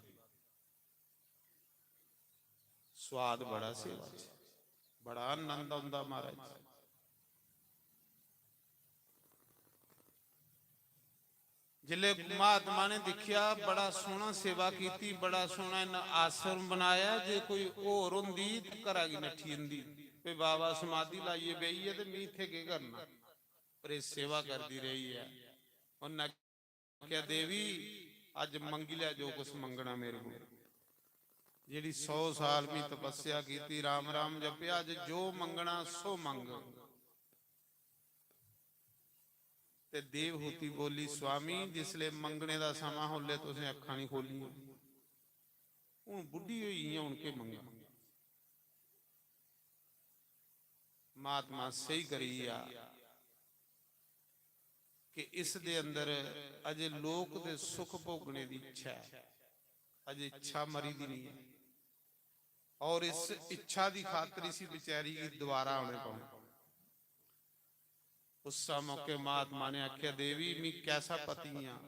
स्वाद बड़ा सेवा च, बड़ा आनंद औंदा महाराज। जिसलै महात्मा ने दिक्खेआ, बड़ा सोह्ना सेवा कीती, बड़ा सोह्ना इन्ना आश्रम बनाया, जे कोई होर होंदी ते घरा गी नट्ठी जंदी, "भाई, बाबा समाधि लाइयै बेही ऐ ते में इत्थै केह् करना?" पर एह् सेवा करदी रेही ऐ। उन्नै आखेआ, "देवी, अज्ज मंगी लै जो कुछ मंगना मेरे कोल। जेह्ड़ी सौ साल में तपस्या कीती, राम राम जपेआ, अज्ज जो मंगना सो मंग।" ते देवहूति बोली, "स्वामी, जिसले मंगने दा समां हा, उसले तुसें अक्खां नहीं खोलियां। हून बुड्ढी होई गेई आं, हून केह् मंगां?" महात्मा स्हेई करी गेआ कि इस दे अंदर अजे लोक दे सुख भोगने दी इच्छा ऐ, अजे इच्छा मरी दी नहीं है। और इस इच्छा दी खातर इसी बेचारी गी दोबारा आने पौना। उस मौके महात्मा ने आख्या, "देवी, मी कैसा पति आं,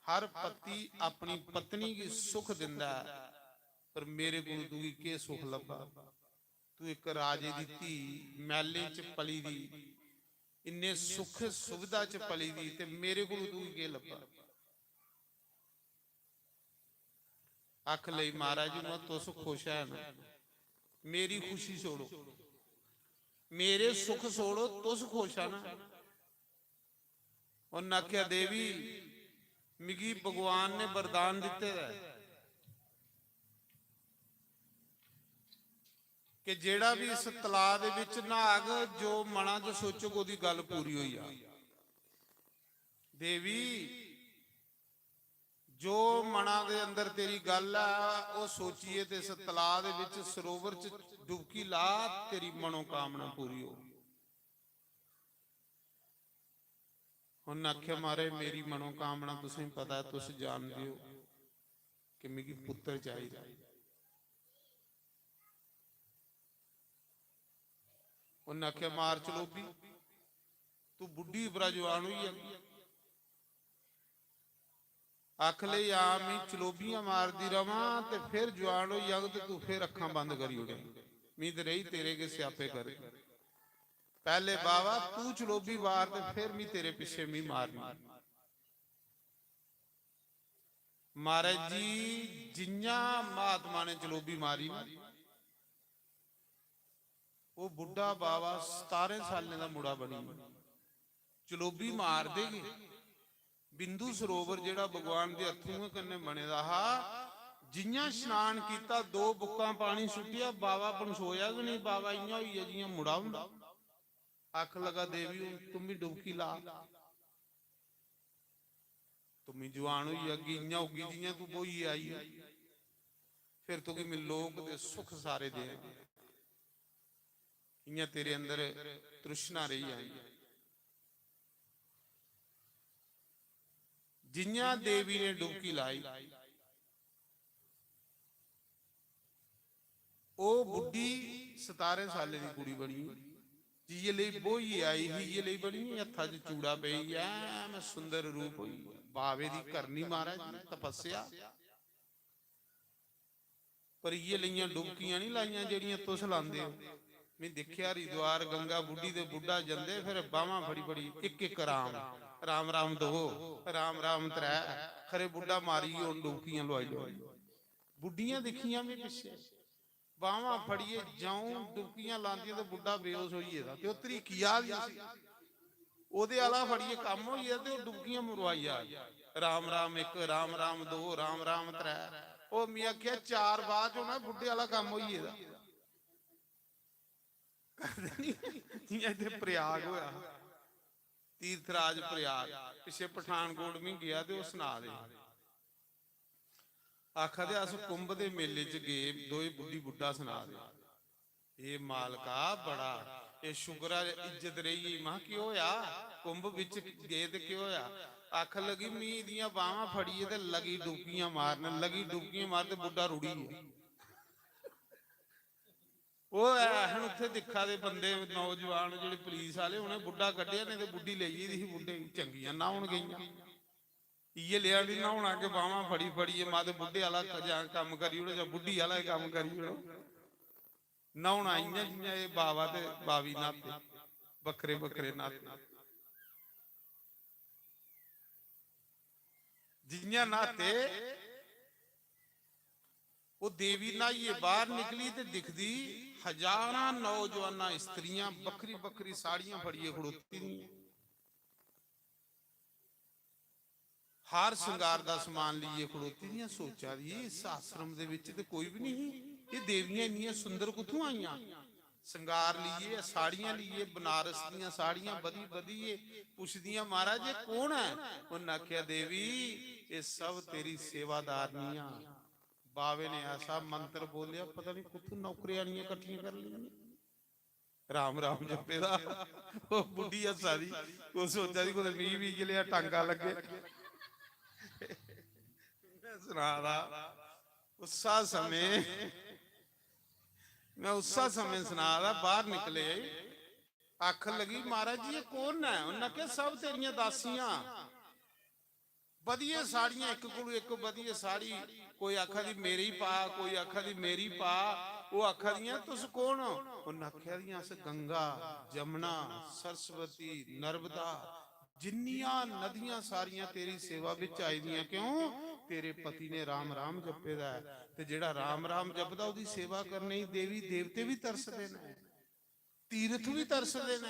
हर पति अपनी पत्नी गी सुख दिंदा ऐ, पर मेरे कोल तुगी केह् सुख लब्भा? तू इक राजे दी धी, मैह्लें च पली दी, इन्ने सुख सुविधा च पली दी, ते मेरे कोल तुगी केह् लब्भा?" अख लेई, "महाराज, हून तुस खुश है ना? मेरी खुशी छोड़ो, मेरे सुख छोड़ो, तुस खुश है ना?" उन्न आखेआ, "देवी, मिगी भगवान ने वरदान दित्ते दा ऐ कि जेह्ड़ा बी इस तलाऽ दे बिच न्हाग, जो मना च सोचग, ओह्दी गल्ल पूरी होई जाग।" देवी, जो मना दे अंदर तेरी गल्ल ऐ, ओह् सोचियै ते इस तलाऽ दे बिच, सरोवर च डुबकी ला, तेरी मनोकामना पूरी हो। उन्नै आखेआ, "महाराज, मेरी मनोकामना तुसें पता ऐ, तुस जानदे ओ कि मिगी पुत्तर चाहिदा।" उन्नै आखेआ, "मार चलोबी, तू बुड्ढी उप्परा जुआन होई जागी।" अख लेई, "हां, मी चलोबियां मारदी रवां ते फिर जुआन होई जाग ते तू फिर अक्खां बंद करी ओड़े। मी ते रेही तेरे गै स्यापे कर। पैह्ले बाबा तू चलोबी मार ते फिर मी तेरे पिच्छे मी मारनी।" महाराज जी, जियां महात्मा ने चलोबी मारी ना, ओह् बुड्ढा बाबा सतारें सालें दा मुड़ा बनी गेआ। चलोबी मारदे गै बिंदु सरोवर जेह्ड़ा भगवान दे अत्थुएं कन्नै बने दा हा, जियां स्नान कीता, दो बुक्कां पानी सुट्टेआ, बाबा पनसोया गै नेईं। बाबा इयां होई गेआ जियां मुड़ा होंदा। आखन लगा, "देवी, हून तुम भी डुबकी ला।" तुमी जुआन होई जागी, इयां होगी जियां तू ब्होइयै आई ऐ। फिर तुगी में लोक दे सुख सारे देआं। इयां तेरे अंदर तृष्णा रेही जानी। जियां देवी ने डुबकी लाई, ओह् बुड्ढी सतारें सालें दी कुड़ी बनी, जियै लेई ब्होइयै आई ही, इयै लेई बनी, हत्था च चूड़ा पेई, ऐ मैं सुंदर रूप होई। बावे दी करनी महाराज ने तपस्या, पर इयै लेइयां डुबकियां नहीं लाइयां जेह्ड़ियां तुस लांदे हो। मैं दिक्खेआ हरिद्वार गंगा बुड्ढी ते बुड्ढा जंदे, फिर बाह्मां फड़ी फड़ी, इक इक राम, राम राम दो, राम राम त्रै, खरे बुड्ढा मारी हून डुबकियां लुआई लुआई। बुड्ढियां दिक्खियां में पिच्छे, बाह्मां फड़ियै जऊं डुबकियां लांदियां ते बुड्ढा बेहोश होई गेदा ते ओह् ध्रीकी जा दी उसी। ओह्दे आह्ला फड़ियै कम्म होई गेआ ते ओह् डुबकियां मरोआई जा दी। राम राम इक, राम राम दो, राम राम त्रै। ओह् में आखेआ, "चार बाद च होना, बुड्ढे आह्ला कम्म होई गेदा।" करदे नी? जियां इत्थै प्रयाग होआ, तीर्थराज प्रयाग, पिच्छे पठानकोट में गेआ ते ओह् सना दे हे। आखा दे, "अस कुंभ दे मेले च गे, दोए बुड्ढी बुड्ढा सना दे, 'ए मालका, बड़ा एह् शुक्र ऐ, इज्जत रेही गेई। महां, "केह् होआ? कुंभ बिच गे ते केह् होआ?" आखन लगी, "मी इदियां बाह्मां फड़ियै ते लगी डुबकियां मारन, लगी डुबकियां मार ते बुड्ढा रुढ़ी गेआ।" ओह् ऐ, हन उत्थै दिक्खा दे बंदे, नौजवान जेह्ड़े पुलिस आह्ले, उ'नें बुड्ढा कड्ढेआ, नेईं ते बुड्ढी लेई गेदी ही, बुड्ढे गी चंगियां न्हौन गेइयां। इ'यै लेआ नी न्हौना, के बाह्मां फड़ी फड़ियै, मत बुड्ढे आह्ला क-, जां कम्म करी ओड़ो जां बुड्ढी आह्ला गै कम्म करी ओड़ो। न्हौना इ'यां जि'यां एह् बावा ते बावी न्हाते, बक्खरे बक्खरे न्हाते। जि'यां न्हाते, ओह् देवी न्हाइयै बाह्र निकली ते दिखदी, हजारां नौजवानां, स्त्रियां बक्खरी बक्खरी साड़ियां फड़ियै खड़ोती दियां। हार श्रृंगार दा समान लेइयै खड़ोती दियां, सोचा दी, "इस आश्रम दे बिच ते कोई बी नहीं ही, एह् देवियां इन्नियां सुंदर कुत्थूं आइयां?" श्रृंगार लेइयै, साड़ियां लेइयै, बनारस दियां साड़ियां बधी बधियै पुछदियां, "महाराज, एह् कौन ऐ?" उ'न्न आखेआ, "देवी, एह् सब तेरी सेवादारनियां।" बावे ने ऐसा मंत्र बोलेआ, पता नहीं कुत्थूं नौकरियानियां कट्ठियां कर लेइयां। राम राम जपे दा। ओह् बुड्ढी हस्सा दी, ओह् सोचा दी, "कुतै मिगी बी इ'यै लेआ टांगा लग्गे।" में सना दा, उस्सा समें, में उस्सा समें सना दा, बाह्र निकले, आखन लगी, "महाराज जी, एह् कौन न?" उ'न्न आखेआ, "सब तेरियां दासियां।" बधियै साड़ियां, इक कोलू इक बधियै साड़ी, कोई आखा दी, "मेरी पा," कोई आखा दी, "मेरी पा।" ओह् आखा दियां, "तुस कौन ओ?" उ'न्न आखेआ दियां, "अस गंगा, जमुना, सरस्वती, नर्मदा, जिन्नियां नदियां सारियां तेरी सेवा बिच आई दियां। क्यों? तेरे पति ने राम राम जपे दा ऐ, ते जेह्ड़ा राम राम जपदा, ओह्दी सेवा करने गी देवी देवते बी तरसदे न।" तीर्थ बी तरसदे न।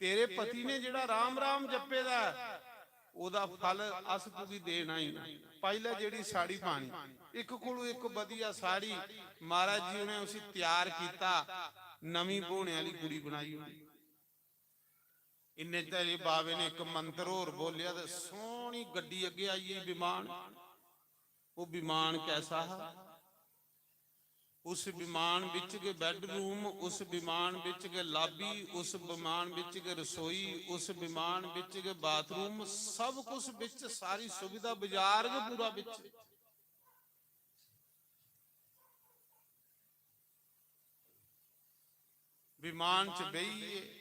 तेरे पति ने जेह्ड़ा राम राम जप्पे दा ऐ, ओह्दा फल अस तुगी देना ही। पाई लै जेह्ड़ी साड़ी पानी, इक कोलू इक बधिया साड़ी, महाराज जी उ'नें उसी त्यार कीता, नमीं ब्होने आह्ली कुड़ी बनाई ओड़ी। इन्ने चिर बावे ने इक मंत्र होर बोलेआ ते सोह्नी गड्डी अग्गें आई गेई विमान। ओह् विमान कैसा हा? उस विमान बिच गै बेडरूम, उस विमान बिच गै लाबी, उस विमान बिच गै रसोई, उस विमान बिच गै बाथरूम, सब कुछ बिच, सारी सुविधा, बाजार गै पूरा बिच। विमान च बेहियै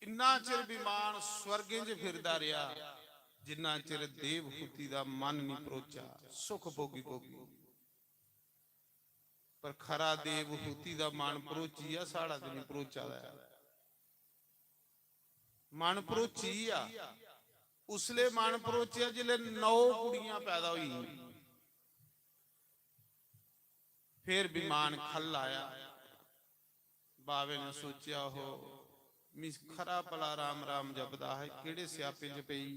इन्ना चिर विमान स्वर्गें च फिरदा रेहा, जिन्ना चिर देवहूति दा मन निं भरोचा, सुख भोगी भोगी। पर खरा देवहूति दा मन भरोची आ, साढ़ा ते निं भरोचा दा ऐ। मन भरोची आ, उसले मन भरोचेआ जिसले नौ कुड़ियां पैदा होई गेइयां। फिर विमान ख'ल्ल आया। बावे ने सोचेआ, "ओहो, मी खरा भला राम राम जपदा हा, केह्ड़े स्यापे च पेई,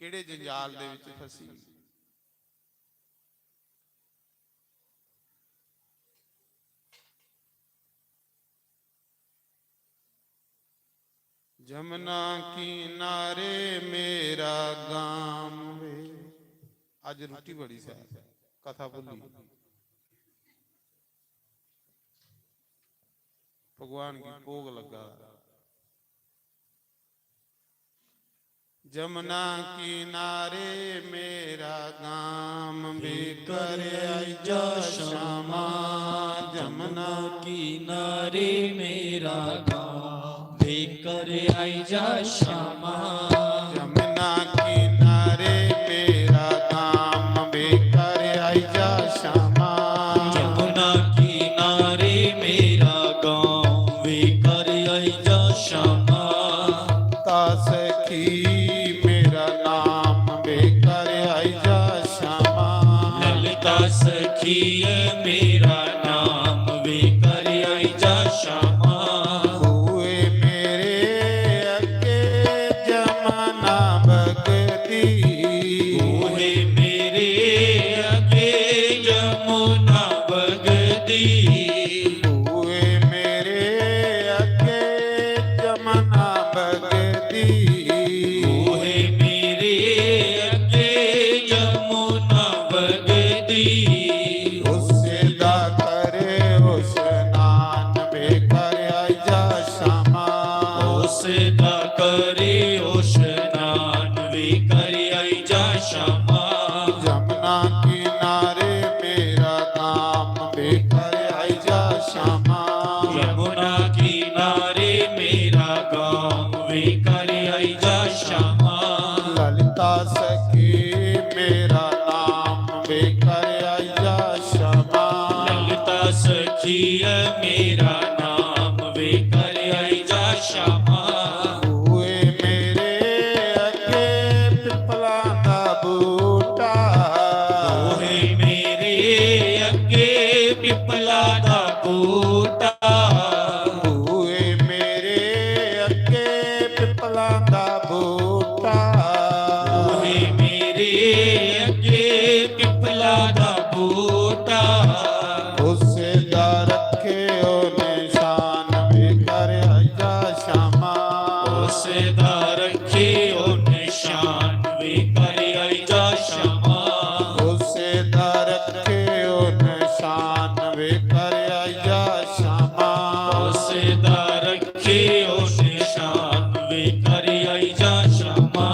केह्ड़े जंजाल दे विच फसी।" जमुना किनारे मेरा गाम वे। अज रुट्टी बड़ी सैल, कथा भुल्ली। भगवान गी भोग लग्गा दा। जमुना किनारे मेरा गाम, बेकर आई जा श्यामा। जमुना किनारे मेरा गाम, बेकर आई जा श्यामा। जमुना किनारे मेरा गाम, बेकर आई जा श्यामा। जमुना किनारे मेरा गाम, बेकर आई जा श्यामा। ललता सखी मेरा नाम, बेकर आई जा श्यामा। ललता सखी मेरा नाम, बेकर आई जा श्यामा। हुए मेरे अगे जमुना बगदी। हुए मेरे अगे जमुना बगदी। हुए मेरे अगे जमुना बगदी। हुए मेरे अगे जमुना बगदी। उससे दा करे ओ स्नान, वे कर आई जा श्यामा। यमुना किनारे मेरा धाम, वे कर आई जा श्यामा। यमुना किनारे मेरा गाम, वे कर आई जा श्यामा। ललिता सखी मेरा नाम, वे कर आई जा श्यामा। ललिता सखी है मेरा नाम, वे कर आई जा श्यामा। बूहे मेरे अगे पिपला दा बूटा। बूहे मेरे अगे पिपला दा बूटा। बूहे मेरे अगे पिपला दा बूटा। बूहे मेरे अगे पिपला दा बूटा। उसे दा रखे ओ निशान, वे कर आई जा श्यामा। उसे दा रखे ओ निशान, वे कर आई जा श्यामा। उसे दा रखे ओ निशान, वे कर आई जा श्यामा। उसे दा रखे ओ निशान, वे कर आई जा श्यामा।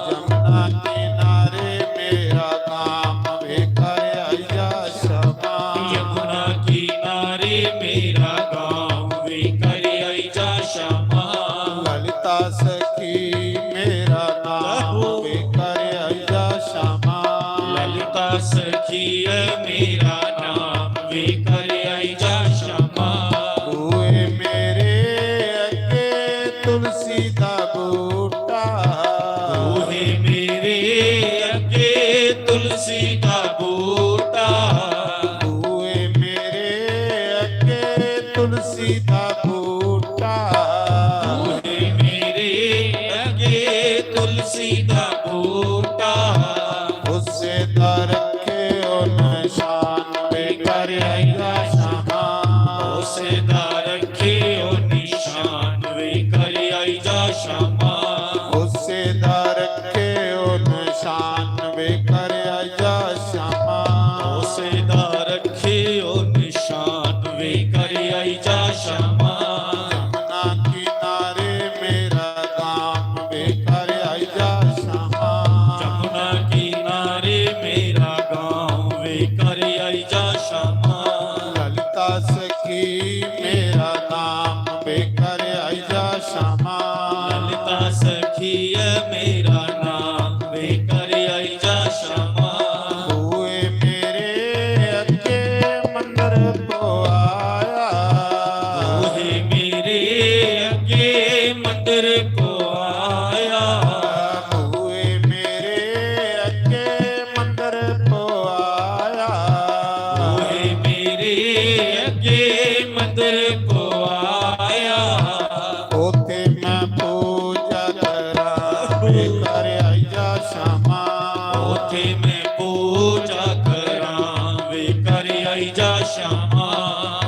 यमुना किनारे मेरा गाम, वे कर आई जा श्यामा। यमुना किनारे मेरा गाम, वे कर आई जा श्यामा। ललिता सखी मेरा नाम, वे कर आई जा श्यामा। ललिता सखी है मेरा नाम, वे कर आई जा श्यामा। बूहे मेरे अगे तुलसी दा बूटा। बूहे मेरे अगे तुलसी दा बूटा। बूहे मेरे अगे तुलसी दा बूटा। बूहे मेरे अगे तुलसी दा बूटा। उसे दा रखे ओ निशान, वे कर आई जा श्यामा। उसे दा रखे ओ निशान, वे कर आई जा श्यामा। उसे दा रखे ओ निशान, वे कर आई जा श्यामा। उसे दा रखे ओ निशान, वे कर आई जा श्यामा। यमुना किनारे मेरा गाम, वे कर आई जा श्यामा। यमुना किनारे मेरा गाम, वे कर आई जा श्यामा। ललिता सखी मेरा नाम, वे कर आई जा श्यामा। ललिता सखी है मेरा नाम, वे कर आई जा श्यामा। बूहे मेरे अगे मंदिर पवाया। बूहे मेरे अगे मंदिर पवाया। बूहे मेरे अगे मंदिर पवाया। बूहे मेरे अगे मंदिर पवाया। उथे मैं पूजा करा, वे कर आई जा श्यामा। उथे मैं पूजा करा, वे कर आई जा श्यामा।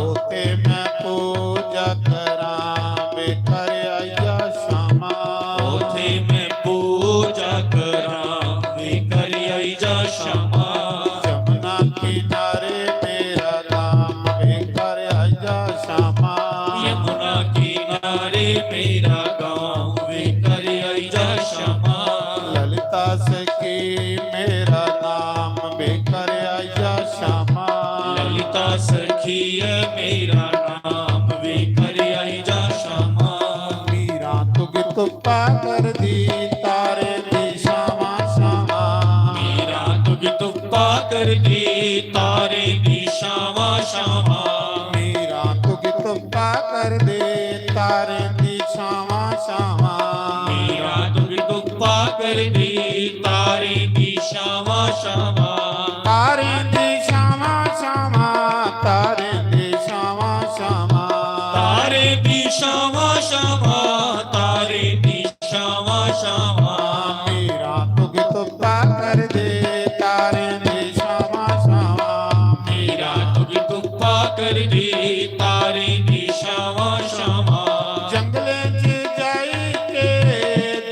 उथे मैं पूजा करा, वे कर आई जा श्यामा। उथे मैं पूजा करा, वे कर आई जा श्यामा। यमुना किनारे मेरा गाम, वे कर आई जा श्यामा। यमुना किनारे मेरा गाम, वे कर आई जा श्यामा। ललिता सखी मेरा नाम, वे कर आई जा श्यामा। ललिता सखी है मेरा नाम, वे कर आई जा श्यामा। मीरा तुगी तुप्पा कर दी तारे दी छावां छावां। मीरा तुगी तुप्पा कर दी तारे दी छावां छावां। मीरा तुगी तुप्पा कर दे तारे दी छावां छावां। मीरा तुगी तुप्पा कर दे तारे दी छावां छावां। तारे दी छावां छावां, तारे दी छावां छावां। तारे दी छावां छावां, तारे दी छावां छावां। मीरा तुगी तुप्पा कर दे तारे दी छावां छावां। मीरा तुगी तुप्पा कर दे तारे दी छावां छावां। जंगलें च जाई के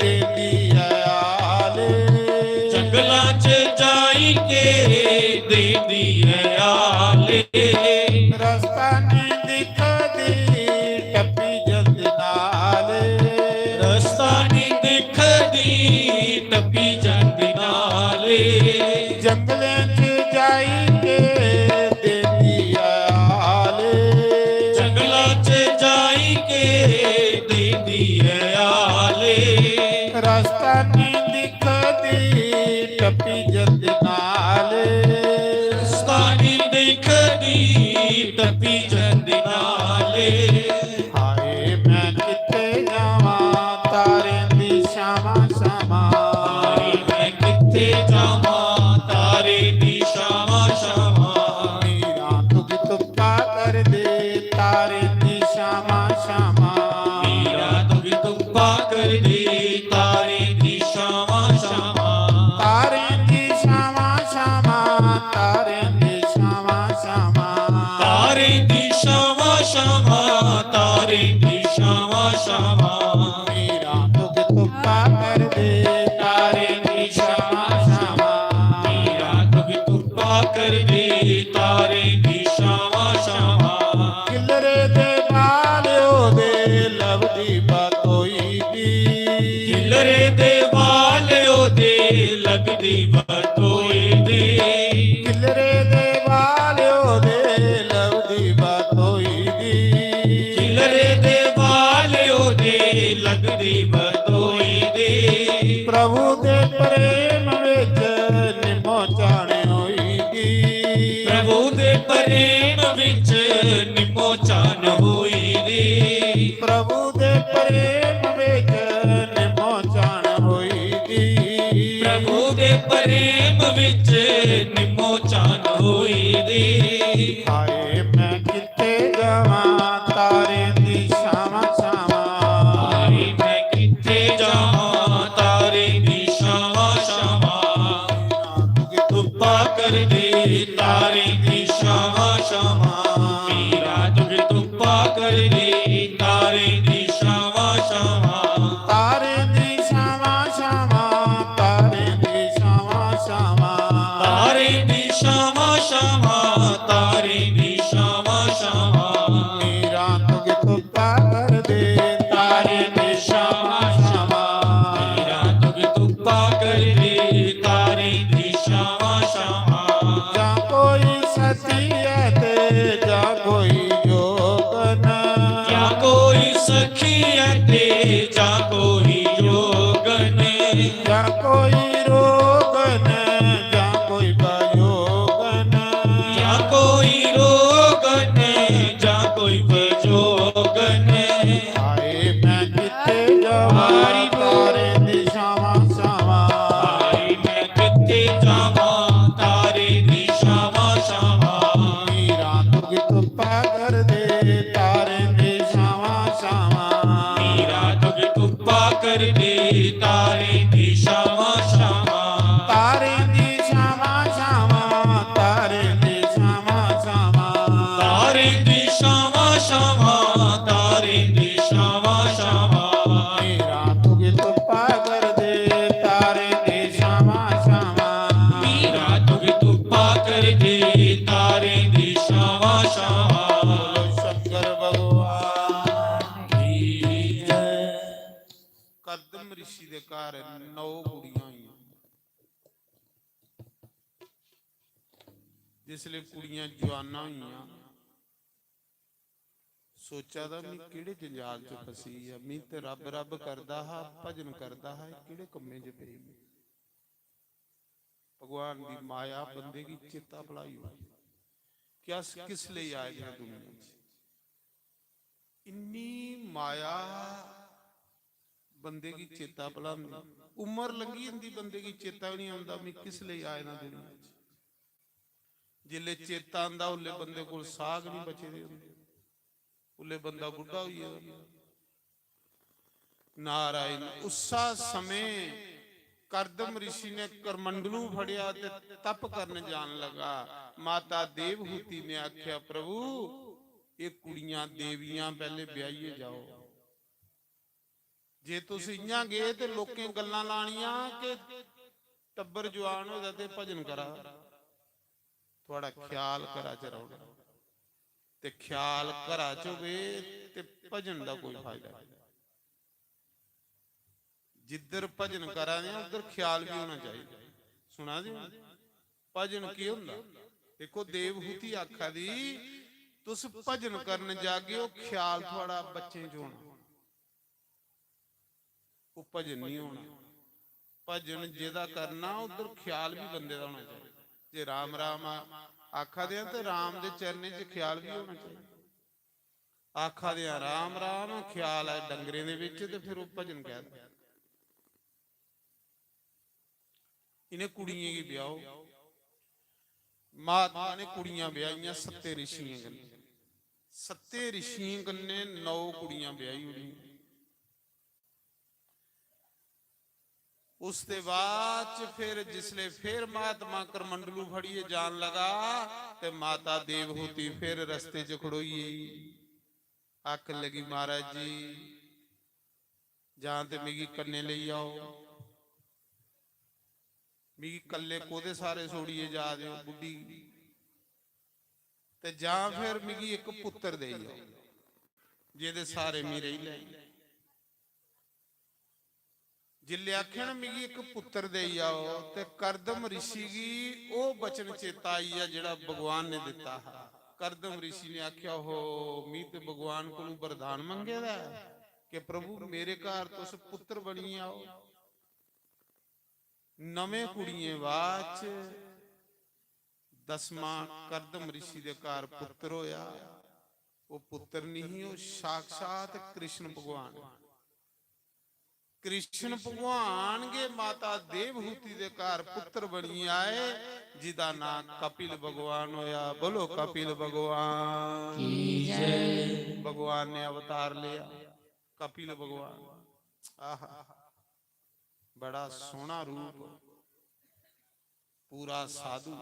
देंदी ऐ आले। जंगलां च जाई के देंदी ऐ आले। रस्ता नहीं दिखदी टप्पी जंदी नाले। दी टप्पी जंदी नाले। जंगलें च जाई के देंदी ऐ हाल। जंगलां च जाई के देंदी ऐ हाल। रस्ता नी दिखदी टप्पी जंदी नाले। रस्ता नी दिखदी टप्पी जंदी नाले। हाय मैं कित्थे जावां तारें दी छावां छावां। हाय मैं कित्थे जावां तारें दी छावां छावां। मीरां तुगी तुप्पा करदे तारें दी छावां छावां। मीरां तुगी तुप्पा करदे तारें दी छावां छावां। तारें दी छावां छावां, तारें दी छावां छावां। तारें दी छावां छावां, तारें दी छावां छावां। मीरां तुगी तुप्पा करदे तारें दी छावां छावां। मीरां तुगी तुप्पा करदे तारें दी छावां छावां। किलरे दे बाल ओदे लभदी बतोई दी। किलरे दे बाल ओदे लगदी बतोई दी। किलरे दे बाल ओदे लभदी बतोई दी। किलरे दे बाल ओदे लगदी बतोई दी। प्रभु दे प्रेम विच निमोचन होई दी। प्रभु दे प्रेम विच निमोचन होई दी। प्रभु दे प्रेम विच निमोचन होई दी। प्रभु दे प्रेम विच निमोचन होई दी। हाय मैं कित्थे जावां तारें दी छावां छावां। हाय मैं कित्थे जावां तारें दी छावां छावां। तुगी तुप्पा करदे तारें दी छावां छावां। मीरां तुगी तुप्पा करदे तारें दी छावां छावां। तारें दी छावां छावां, तारें दी छावां छावां। तारें दी छावां छावां, तारें दी छावां छावां। मीरां तुगी तुप्पा करदे तारें दी छावां छावां। मीरां तुगी तुप्पा करदे तारें दी छावां छावां। जां कोई सखी ऐ ते जां कोई जोगन। जां कोई सखी ऐ ते जां कोई जोगन। जां कोई रोगन, जां कोई बयोगन। जां कोई रोगन, जां कोई बयोगन। हाय मैं कित्थे जावां तारें दी छावां छावां। हाय मैं कित्थे जावां तारें दी छावां छावां। मीरां तुगी तुप्पा करदे तारें दी छावां छावां। मीरां तुगी तुप्पा करदे तारें दी छावां छावां। तारें दी छावां छावां, तारें दी छावां छावां। तारें दी छावां छावां, तारें दी छावां छावां। मीरां तुगी तुप्पा करदे तारें दी छावां छावां। मीरां तुगी तुप्पा करदे तारें दी छावां छावां। बोलो शंकर भगवान की जय। कर्दम ऋषि दे घर नौ कुड़ियां होइयां। जिसले कुड़ियां जवानां होइयां, सोचा दा, "मी केह्ड़े जंजाल च फसी आ? मी ते रब रब करदा हा, भजन करदा हा, एह् केह्ड़े कम्में च पेई?" भगवान दी माया बंदे गी चेता भलाई ओड़दी कि अस किस लेई आए दे आं दुनिया च। इन्नी माया बंदे गी चेता भुलांदी। उम्र लंघी जंदी, बंदे गी चेता गै निं औंदा, "मी किस लेई आए दा दुनिया च?" जिसलै चेता आंदा, उसलै बंदे कोल साह गै निं बचे दे होंदे, उसलै बंदा बुड्ढा होई गेदा। नारायण, उस्सा समें कर्दम ऋषि ने करमंडलू फड़ेआ ते तप करन जान लगा। माता देवहूति ने आखेआ, "प्रभु, एह् कुड़ियां देवियां, पैह्ले ब्याहियै जाओ। जे तुस इ'यां गे ते लोकें गल्लां लानियां कि टब्बर जुआन होए दा ते भजन करा दा।" थुआढ़ा ख्याल घरा च रौह्ना, ते ख्याल घरा च होवे ते भजन दा कोई फायदा नेईं। जिद्धर भजन करा दे आं, उद्धर ख्याल बी होना चाहिदा। सुना दे ओ? भजन केह् होंदा? देखो, देवहूति आखा दी, "तुस भजन करन जागे ओ, ख्याल थुआढ़ा बच्चें च होना।" ओह् भजन नहीं होना। भजन जेह्दा करना, उद्धर ख्याल बी बंदे दा होना चाहिदा। जे राम राम आ-, आखा दे आं, ते राम दे चरणें च ख्याल बी होना चाहिदा। आखा दे आं राम राम, ख्याल ऐ डंगरें दे बिच, ते फिर ओह् भजन कैह्दा? इ'नें कुड़ियें गी ब्याहो। महात्मा ने कुड़ियां ब्याहियां सत्ते रिशियें कन्नै। सत्ते रिशियें कन्नै नौ कुड़ियां ब्याही ओड़ियां। उसदे बाद च फिर जिसले फिर महात्मा करमंडलू फड़ियै जान लगा, ते माता देवहूति फिर रस्ते च खड़ोई गेई। आखन लगी, "महाराज जी, जां ते मिगी कन्नै लेई आओ, मिगी कल्ले कोह्दे सारे छोड़ियै जा दे ओ बुड्ढी गी? ते जां फिर मिगी इक पुत्तर देई आओ, जेह्दे सारे मी रेही लैं।" जिल्लै आखेआ ना, "मिगी इक पुत्तर देई आओ," ते करदम रिशी गी ओह् बचन चेता आई गेआ जेह्ड़ा भगवान ने दित्ता हा। करदम रिशी ने आखेआ, "हो, मी ते भगवान कोलू वरदान मंगे दा ऐ कि प्रभु, मेरे घर तुस पुत्तर बनियै आओ।" नमें कुड़ियें बाद च दसमां करदम रिशी दे घर पुत्तर होया। ओह् पुत्तर नहीं, ओह् साक्षात कृष्ण भगवान। कृष्ण भगवान गै माता देवहूति दे घर पुत्तर बनियै आए, जिदा नां कपिल भगवान होया। बोलो, कपिल भगवान की जय। भगवान ने अवतार लिया, कपिल भगवान। आहा, बड़ा सोहना रूप, पूरा साधु।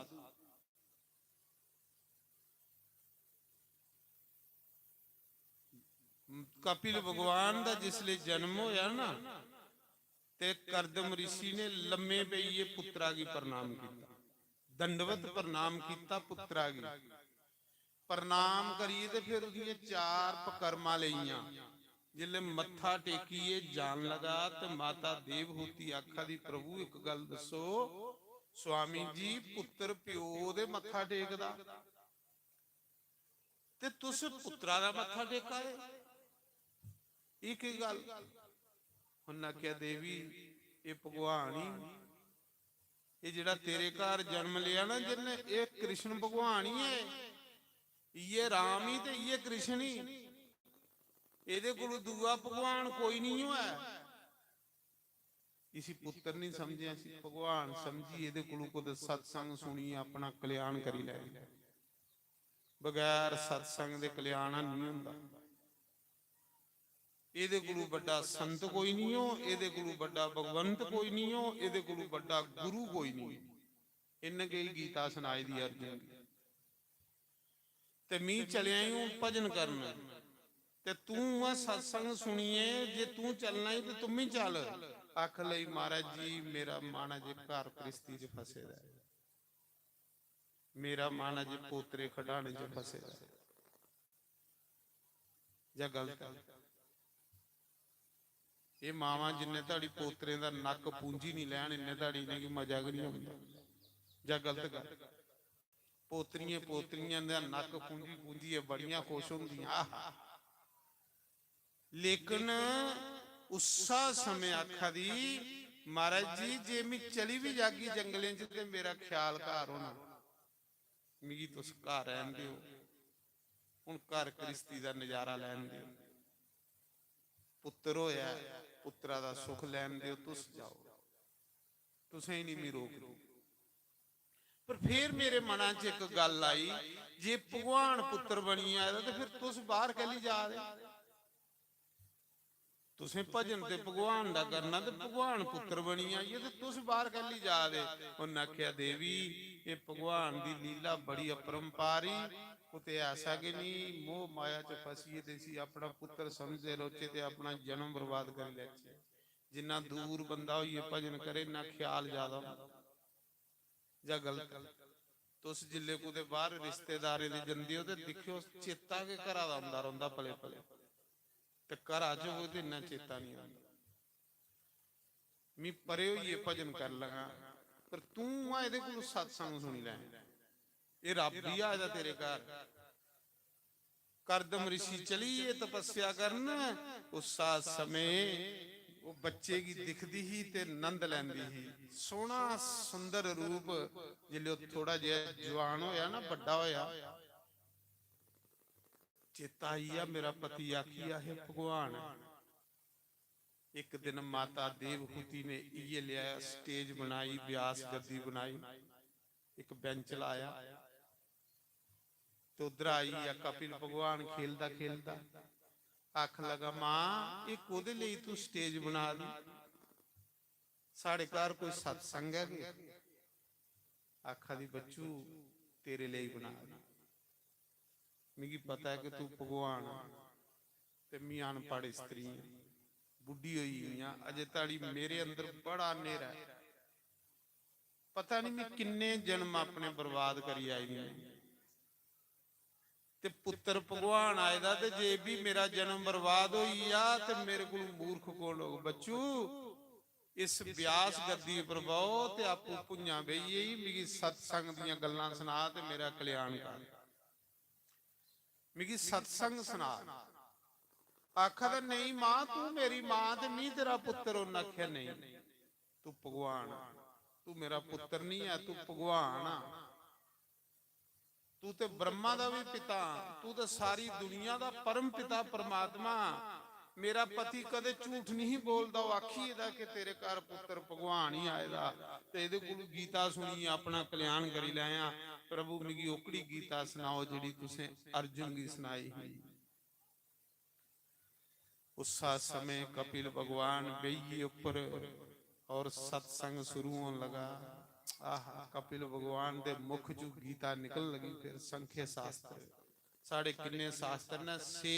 कपिल भगवान दा जिसले जन्म होया ना, ते करदम रिशी ने लम्मे पेइयै पुत्तरा गी प्रणाम किया, दंडवत प्रणाम किया पुत्तरा गी। प्रणाम करियै ते फिर ओह्दियां चार पकरमां लेइयां। जिसले मत्था टेकियै जान लगा, ते माता देवहूति आखा दी, "प्रभु, इक गल्ल दस्सो, स्वामी जी, पुत्तर प्यो दे मत्था टेकदा, ते तुस पुत्तरा दा मत्था टेका दे, एह् केह् गल्ल?" उन्नै आखेआ, "देवी, एह् भगवान ही, एह् जेह्ड़ा तेरे घर जन्म लेआ ना जिन्ने, एह् कृष्ण भगवान ही ऐ, इ'यै राम ही ते इ'यै कृष्ण ही, एह्दे कोलू दूआ भगवान कोई निं होऐ।" इसी पुत्तर नहीं समझेआ, इसी भगवान समझी, एह्दे कोलू कुतै सत्संग सुनियै अपना कल्याण करी लै। बगैर सत्संग दे कल्याण नहीं होंदा। एह्दे कोलू बड्डा संत कोई नहीं हो, एह्दे कोलू बड्डा भगवंत कोई नहीं हो, एह्दे कोलू बड्डा गुरु कोई नहीं हो। इन्न गै गीता सनाई दी अर्जुन गी। ते मी चलेआ ई हून भजन करन, ते तूं उ'आं सत्संग सुनियै जे तूं चलना ई ते तुम्मी चल। आख लई, "महाराज जी, मेरा मन अजे घर घ्रिस्ती च फसे दा ऐ, मेरा मन अजे पोतरे खडाने च फसे दा ऐ।" जां गलत ऐ? एह् मावां जिन्ने धड़ी पोतरें दा नक्क पूंजी निं लैन, इन्ने धड़ी इ'नेंगी मजा गै निं औंदा। जां गलत गल्ल? पोतरियें, पोतरियें दा नक्क पूंजी पूंजियै बड़ियां खुश होंदियां। आहा। लेकिन उस्सा समें आखा दी, "महाराज जी, जे में चली बी जागी जंगलें च, ते मेरा ख्याल घर होना, मिगी तुस घर रैह्न देओ, हून घर घ्रिस्ती दा नजारा लैन देओ, पुत्तर होया ऐ, पुत्तरा दा सुख लैन देओ, तुस जाओ, तुसें ही निं मी रोकदी।" पर फिर मेरे मना च इक गल्ल आई, "जे भगवान पुत्तर बनियै आए दा, ते फिर तुस बाहर कैली जा दे? तुसें भजन ते भगवान दा करना, ते भगवान पुत्तर बनियै आइयै ते तुस बाहर कैली जा दे?" उन्न आखेआ, "देवी, एह् भगवान दी लीला बड़ी अपरंपारी, कुतै ऐसा गै निं मोह माया च फसियै ते इसी अपना पुत्तर समझदे रौह्चै ते अपना जन्म बर्बाद करी लैचै। जिन्ना दूर बंदा होइयै भजन करे, इन्ना ख्याल ज्यादा होंदा।" जां गलत? तुस जिल्लै कुतै बाहर रिश्तेदारें दे जंदे ओ ते दिक्खेओ, चेता गै घरा दा औंदा रौंह्दा पले पले, ते घरा च होऐ ते इन्ना चेता निं औंदा। मी परे होइयै भजन कर लगा, पर तूं उ'आं एह्दे कोल सत्संग सुनी लै। एह् रब्ब ही आए दा तेरे घर। करदम ऋषि चली गे तपस्या करन। उस समय ओह् बच्चे गी दिखदी ही ते नंद लैंदी ही। सोहना सुंदर रूप। जिसलै ओह् थोड़ा जेहा जवान होया ना, बड्डा होया, चेता आई गेआ, मेरा पति आखी गेआ, "हे भगवान।" इक दिन माता देवहूति ने इयै लिया stage बनाई, व्यास गद्दी बनाई, इक bench लाया, ते उद्धर आई गेआ कपिल भगवान खेलदा खेलदा, आखन लगा, "मां, एह् कोह्दे लेई तूं stage बना दी? साढ़े घर कोई सत्संग ऐ के?" आखा दी, "बच्चू, तेरे लेई बना दी। मिगी पता ऐ कि तू भगवान ऐ, ते मी अनपढ़ स्त्री आं, बुड्ढी होई गेई आं, अजे धोड़ी मेरे अंदर बड़ा न्हेरा ऐ। पता नहीं मैं किन्ने जन्म अपने बर्बाद करी आई दी आं। ते पुत्तर भगवान आए दा, ते जे भी मेरा जन्म बर्बाद होई गेआ, ते मेरे कोल मूर्ख कौन होग?" बच्चू, इस व्यास गद्दी पर बहो ते आपूं भुञां बेहियै ही मिगी सत्संग दियां गल्लां सना ते मेरा कल्याण कर। मिगी सत्संग सना। आखा दा, "नेईं मां, तू मेरी मां ते मी तेरा पुत्तर।" उन्न आखेआ, "नेईं, तू भगवान आ। तू मेरा पुत्तर नहीं ऐ, तू भगवान आ। तू ते ब्रह्मा दा भी पिता, तू ते सारी दुनिया दा परम पिता परमात्मा। मेरा पति कदे झूठ नहीं बोलदा, ओह् आखी एह्दा कि तेरे घर पुत्तर भगवान ही आए दा, ते एह्दे कोल गीता सुनियै अपना कल्याण करी लैयां। प्रभु, मिगी ओकड़ी गीता सनाओ जेह्ड़ी तुसें अर्जुन गी सनाई ही।" उस्सा समय कपिल भगवान बेहियै उप्पर और सत्संग शुरू होन लगा। आहा, कपिल भगवान दे मुख चू गीता निकल लगी, फिर संख्य शास्त्र। साढ़े किन्ने शास्त्र न, छे।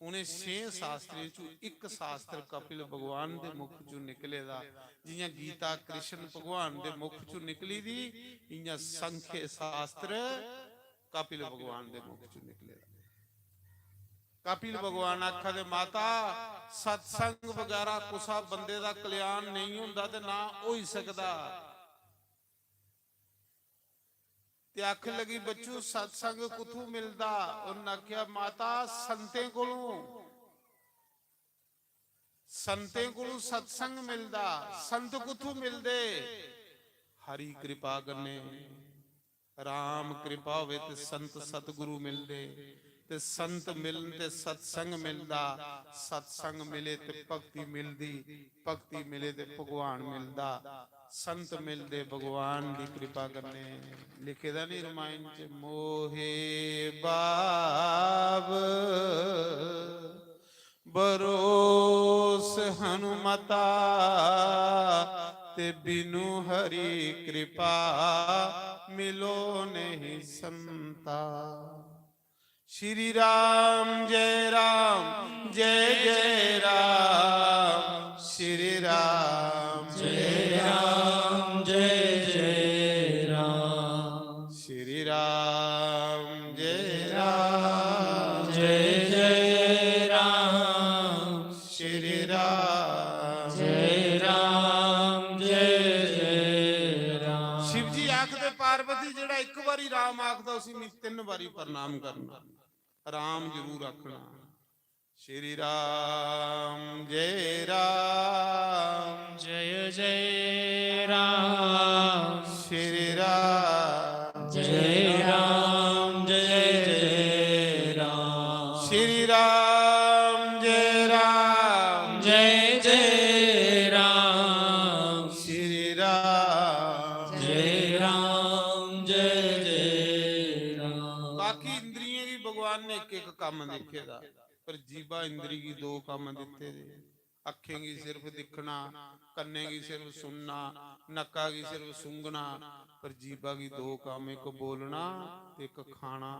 उ'नें छे शास्त्रें चू इक शास्त्र कपिल भगवान दे मुख चू निकले दा। जि'यां गीता कृष्ण भगवान दे मुख चू निकली दी, इ'यां संख्य शास्त्र कपिल भगवान दे मुख चू निकले दा। कपिल भगवान आखा दे, "माता, सत्संग बगैरा कुसा बंदे दा कल्याण नेईं होंदा ते ना होई सकदा।" ते आखन लगी, "बच्चू, सत्संग कुत्थू मिलदा?" उन्न आखेआ, "माता, संतें कोलों, संतें कोलों सत्संग मिलदा।" संत कुत्थू मिलदे? हरि कृपा कन्नै। राम कृपा होवे ते संत सतगुरु मिलदे, ते संत मिलन ते सत्संग मिलदा, सत्संग मिले ते भक्ति मिलदी, भक्ति मिले ते भगवान मिलदा। संत मिलदे भगवान दी कृपा कन्नै। लिखे दा नहीं रमायण च, "मोहे बाब बरोस हनुमता, ते बिनु हरि कृपा मिलो नहीं संता।" श्री राम जय राम जय जय राम, श्री राम जय राम जय जय राम, श्री राम जय राम जय जय राम, श्री राम जय राम जय जय राम। शिव जी आखदे, "पार्वती, जेड़ा इक बारी राम आखदा, उसी मैं तिन्न बारी प्रणाम करना, राम जरूर आखना।" श्री राम जय राम जय जय राम, श्री राम जय राम जय जय राम, श्री राम जय राम जय जय राम, श्री राम जय राम जय जय राम। बाकी इंद्रियें गी भगवान ने इक इक कम्म दिक्खे दा, पर जीभा इंद्री गी दो कम्म दित्ते दे। अक्खें गी सिर्फ दिक्खना, कन्नें गी सिर्फ सुनना, नक्का गी सिर्फ सूंघना, पर जीभा गी दो कम्म, इक बोलना ते इक खाना।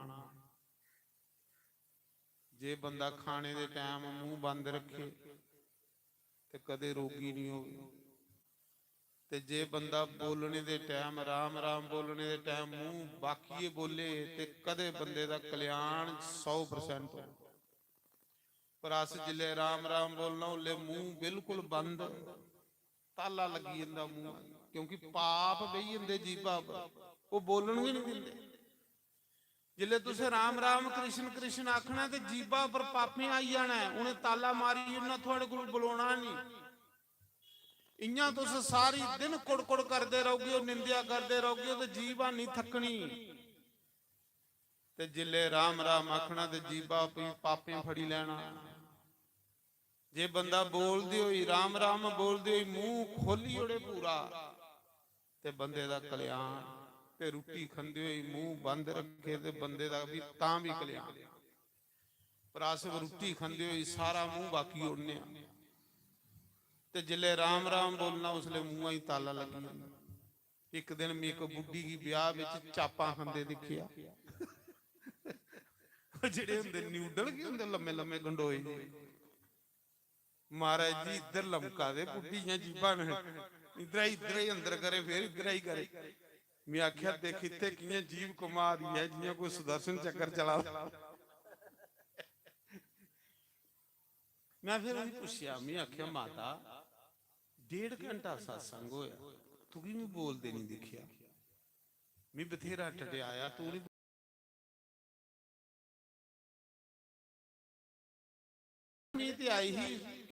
जे बंदा खाने दे टैम मूंह बंद रखे ते कदे रोगी नहीं होवे। ते जे बंदा बोलने दे टैम, राम राम बोलने दे टैम मूंह बाकिये बोले, ते कदे बंदे दा कल्याण सौ percent हो। पर अस जिल्लै राम राम बोलना, उल्लै मूंह बिल्कुल बंद। ताला लग्गी जंदा मूंहा गी, क्योंकि पाप बेही जंदे जीभा पर, ओह् बोलन गै नहीं दिंदे। जिसले तुसें राम राम कृष्ण कृष्ण आखना ते जीभा पर पापें आई जाना ऐ, उन्हें ताला मारी ओड़ना, थुआड़े कोल बलोना नहीं। इयां तुस सारी दिन कुड़कुड़ करदे रहोगे, निंदेआ करदे रहोगे ते जीभ हानी थक्कनी। ते जिसले राम राम आखना ते जीभा भी पापें फड़ी लैना। जे बंदा बोलदे होई, राम राम बोलदे होई मूंह खोली ओड़े पूरा, ते बंदे दा कल्याण। ते रुट्टी खंदे होई मूंह बंद रखे ते बंदे दा भी, तां भी कल्याण। पर अस रुट्टी खंदे होई सारा मूंह बाकी ओड़ने आं। ते जिसले राम राम बोलना, उसले मूंहा गी ताला लग्गी जंदा। इक दिन में इक बुड्ढी गी ब्याह बिच चापां खंदे दिक्खेआ। ओह् जेह्ड़े होंदे न्यूडल की होंदे लम्मे लम्मे गंडोए। महाराज जी इद्धर लमका दे, बुड्ढी दियां जीभां न, इद्धरा इद्धरा ही अंदर करे, फिर इद्धरा ही करे। में आखेआ, "दिक्ख इत्थै कि'यां जीभ घुमा दी ऐ, जि'यां कोई सुदर्शन चक्कर चला दा।" में फिर उ'नेंगी पुच्छेआ, में आखेआ, "माता, डेढ़ घंटा सत्संग होया, तुगी बी बोलदे नहीं दिक्खेआ। में बथेरा टटयाया, तू नहीं।" में ते आई ही,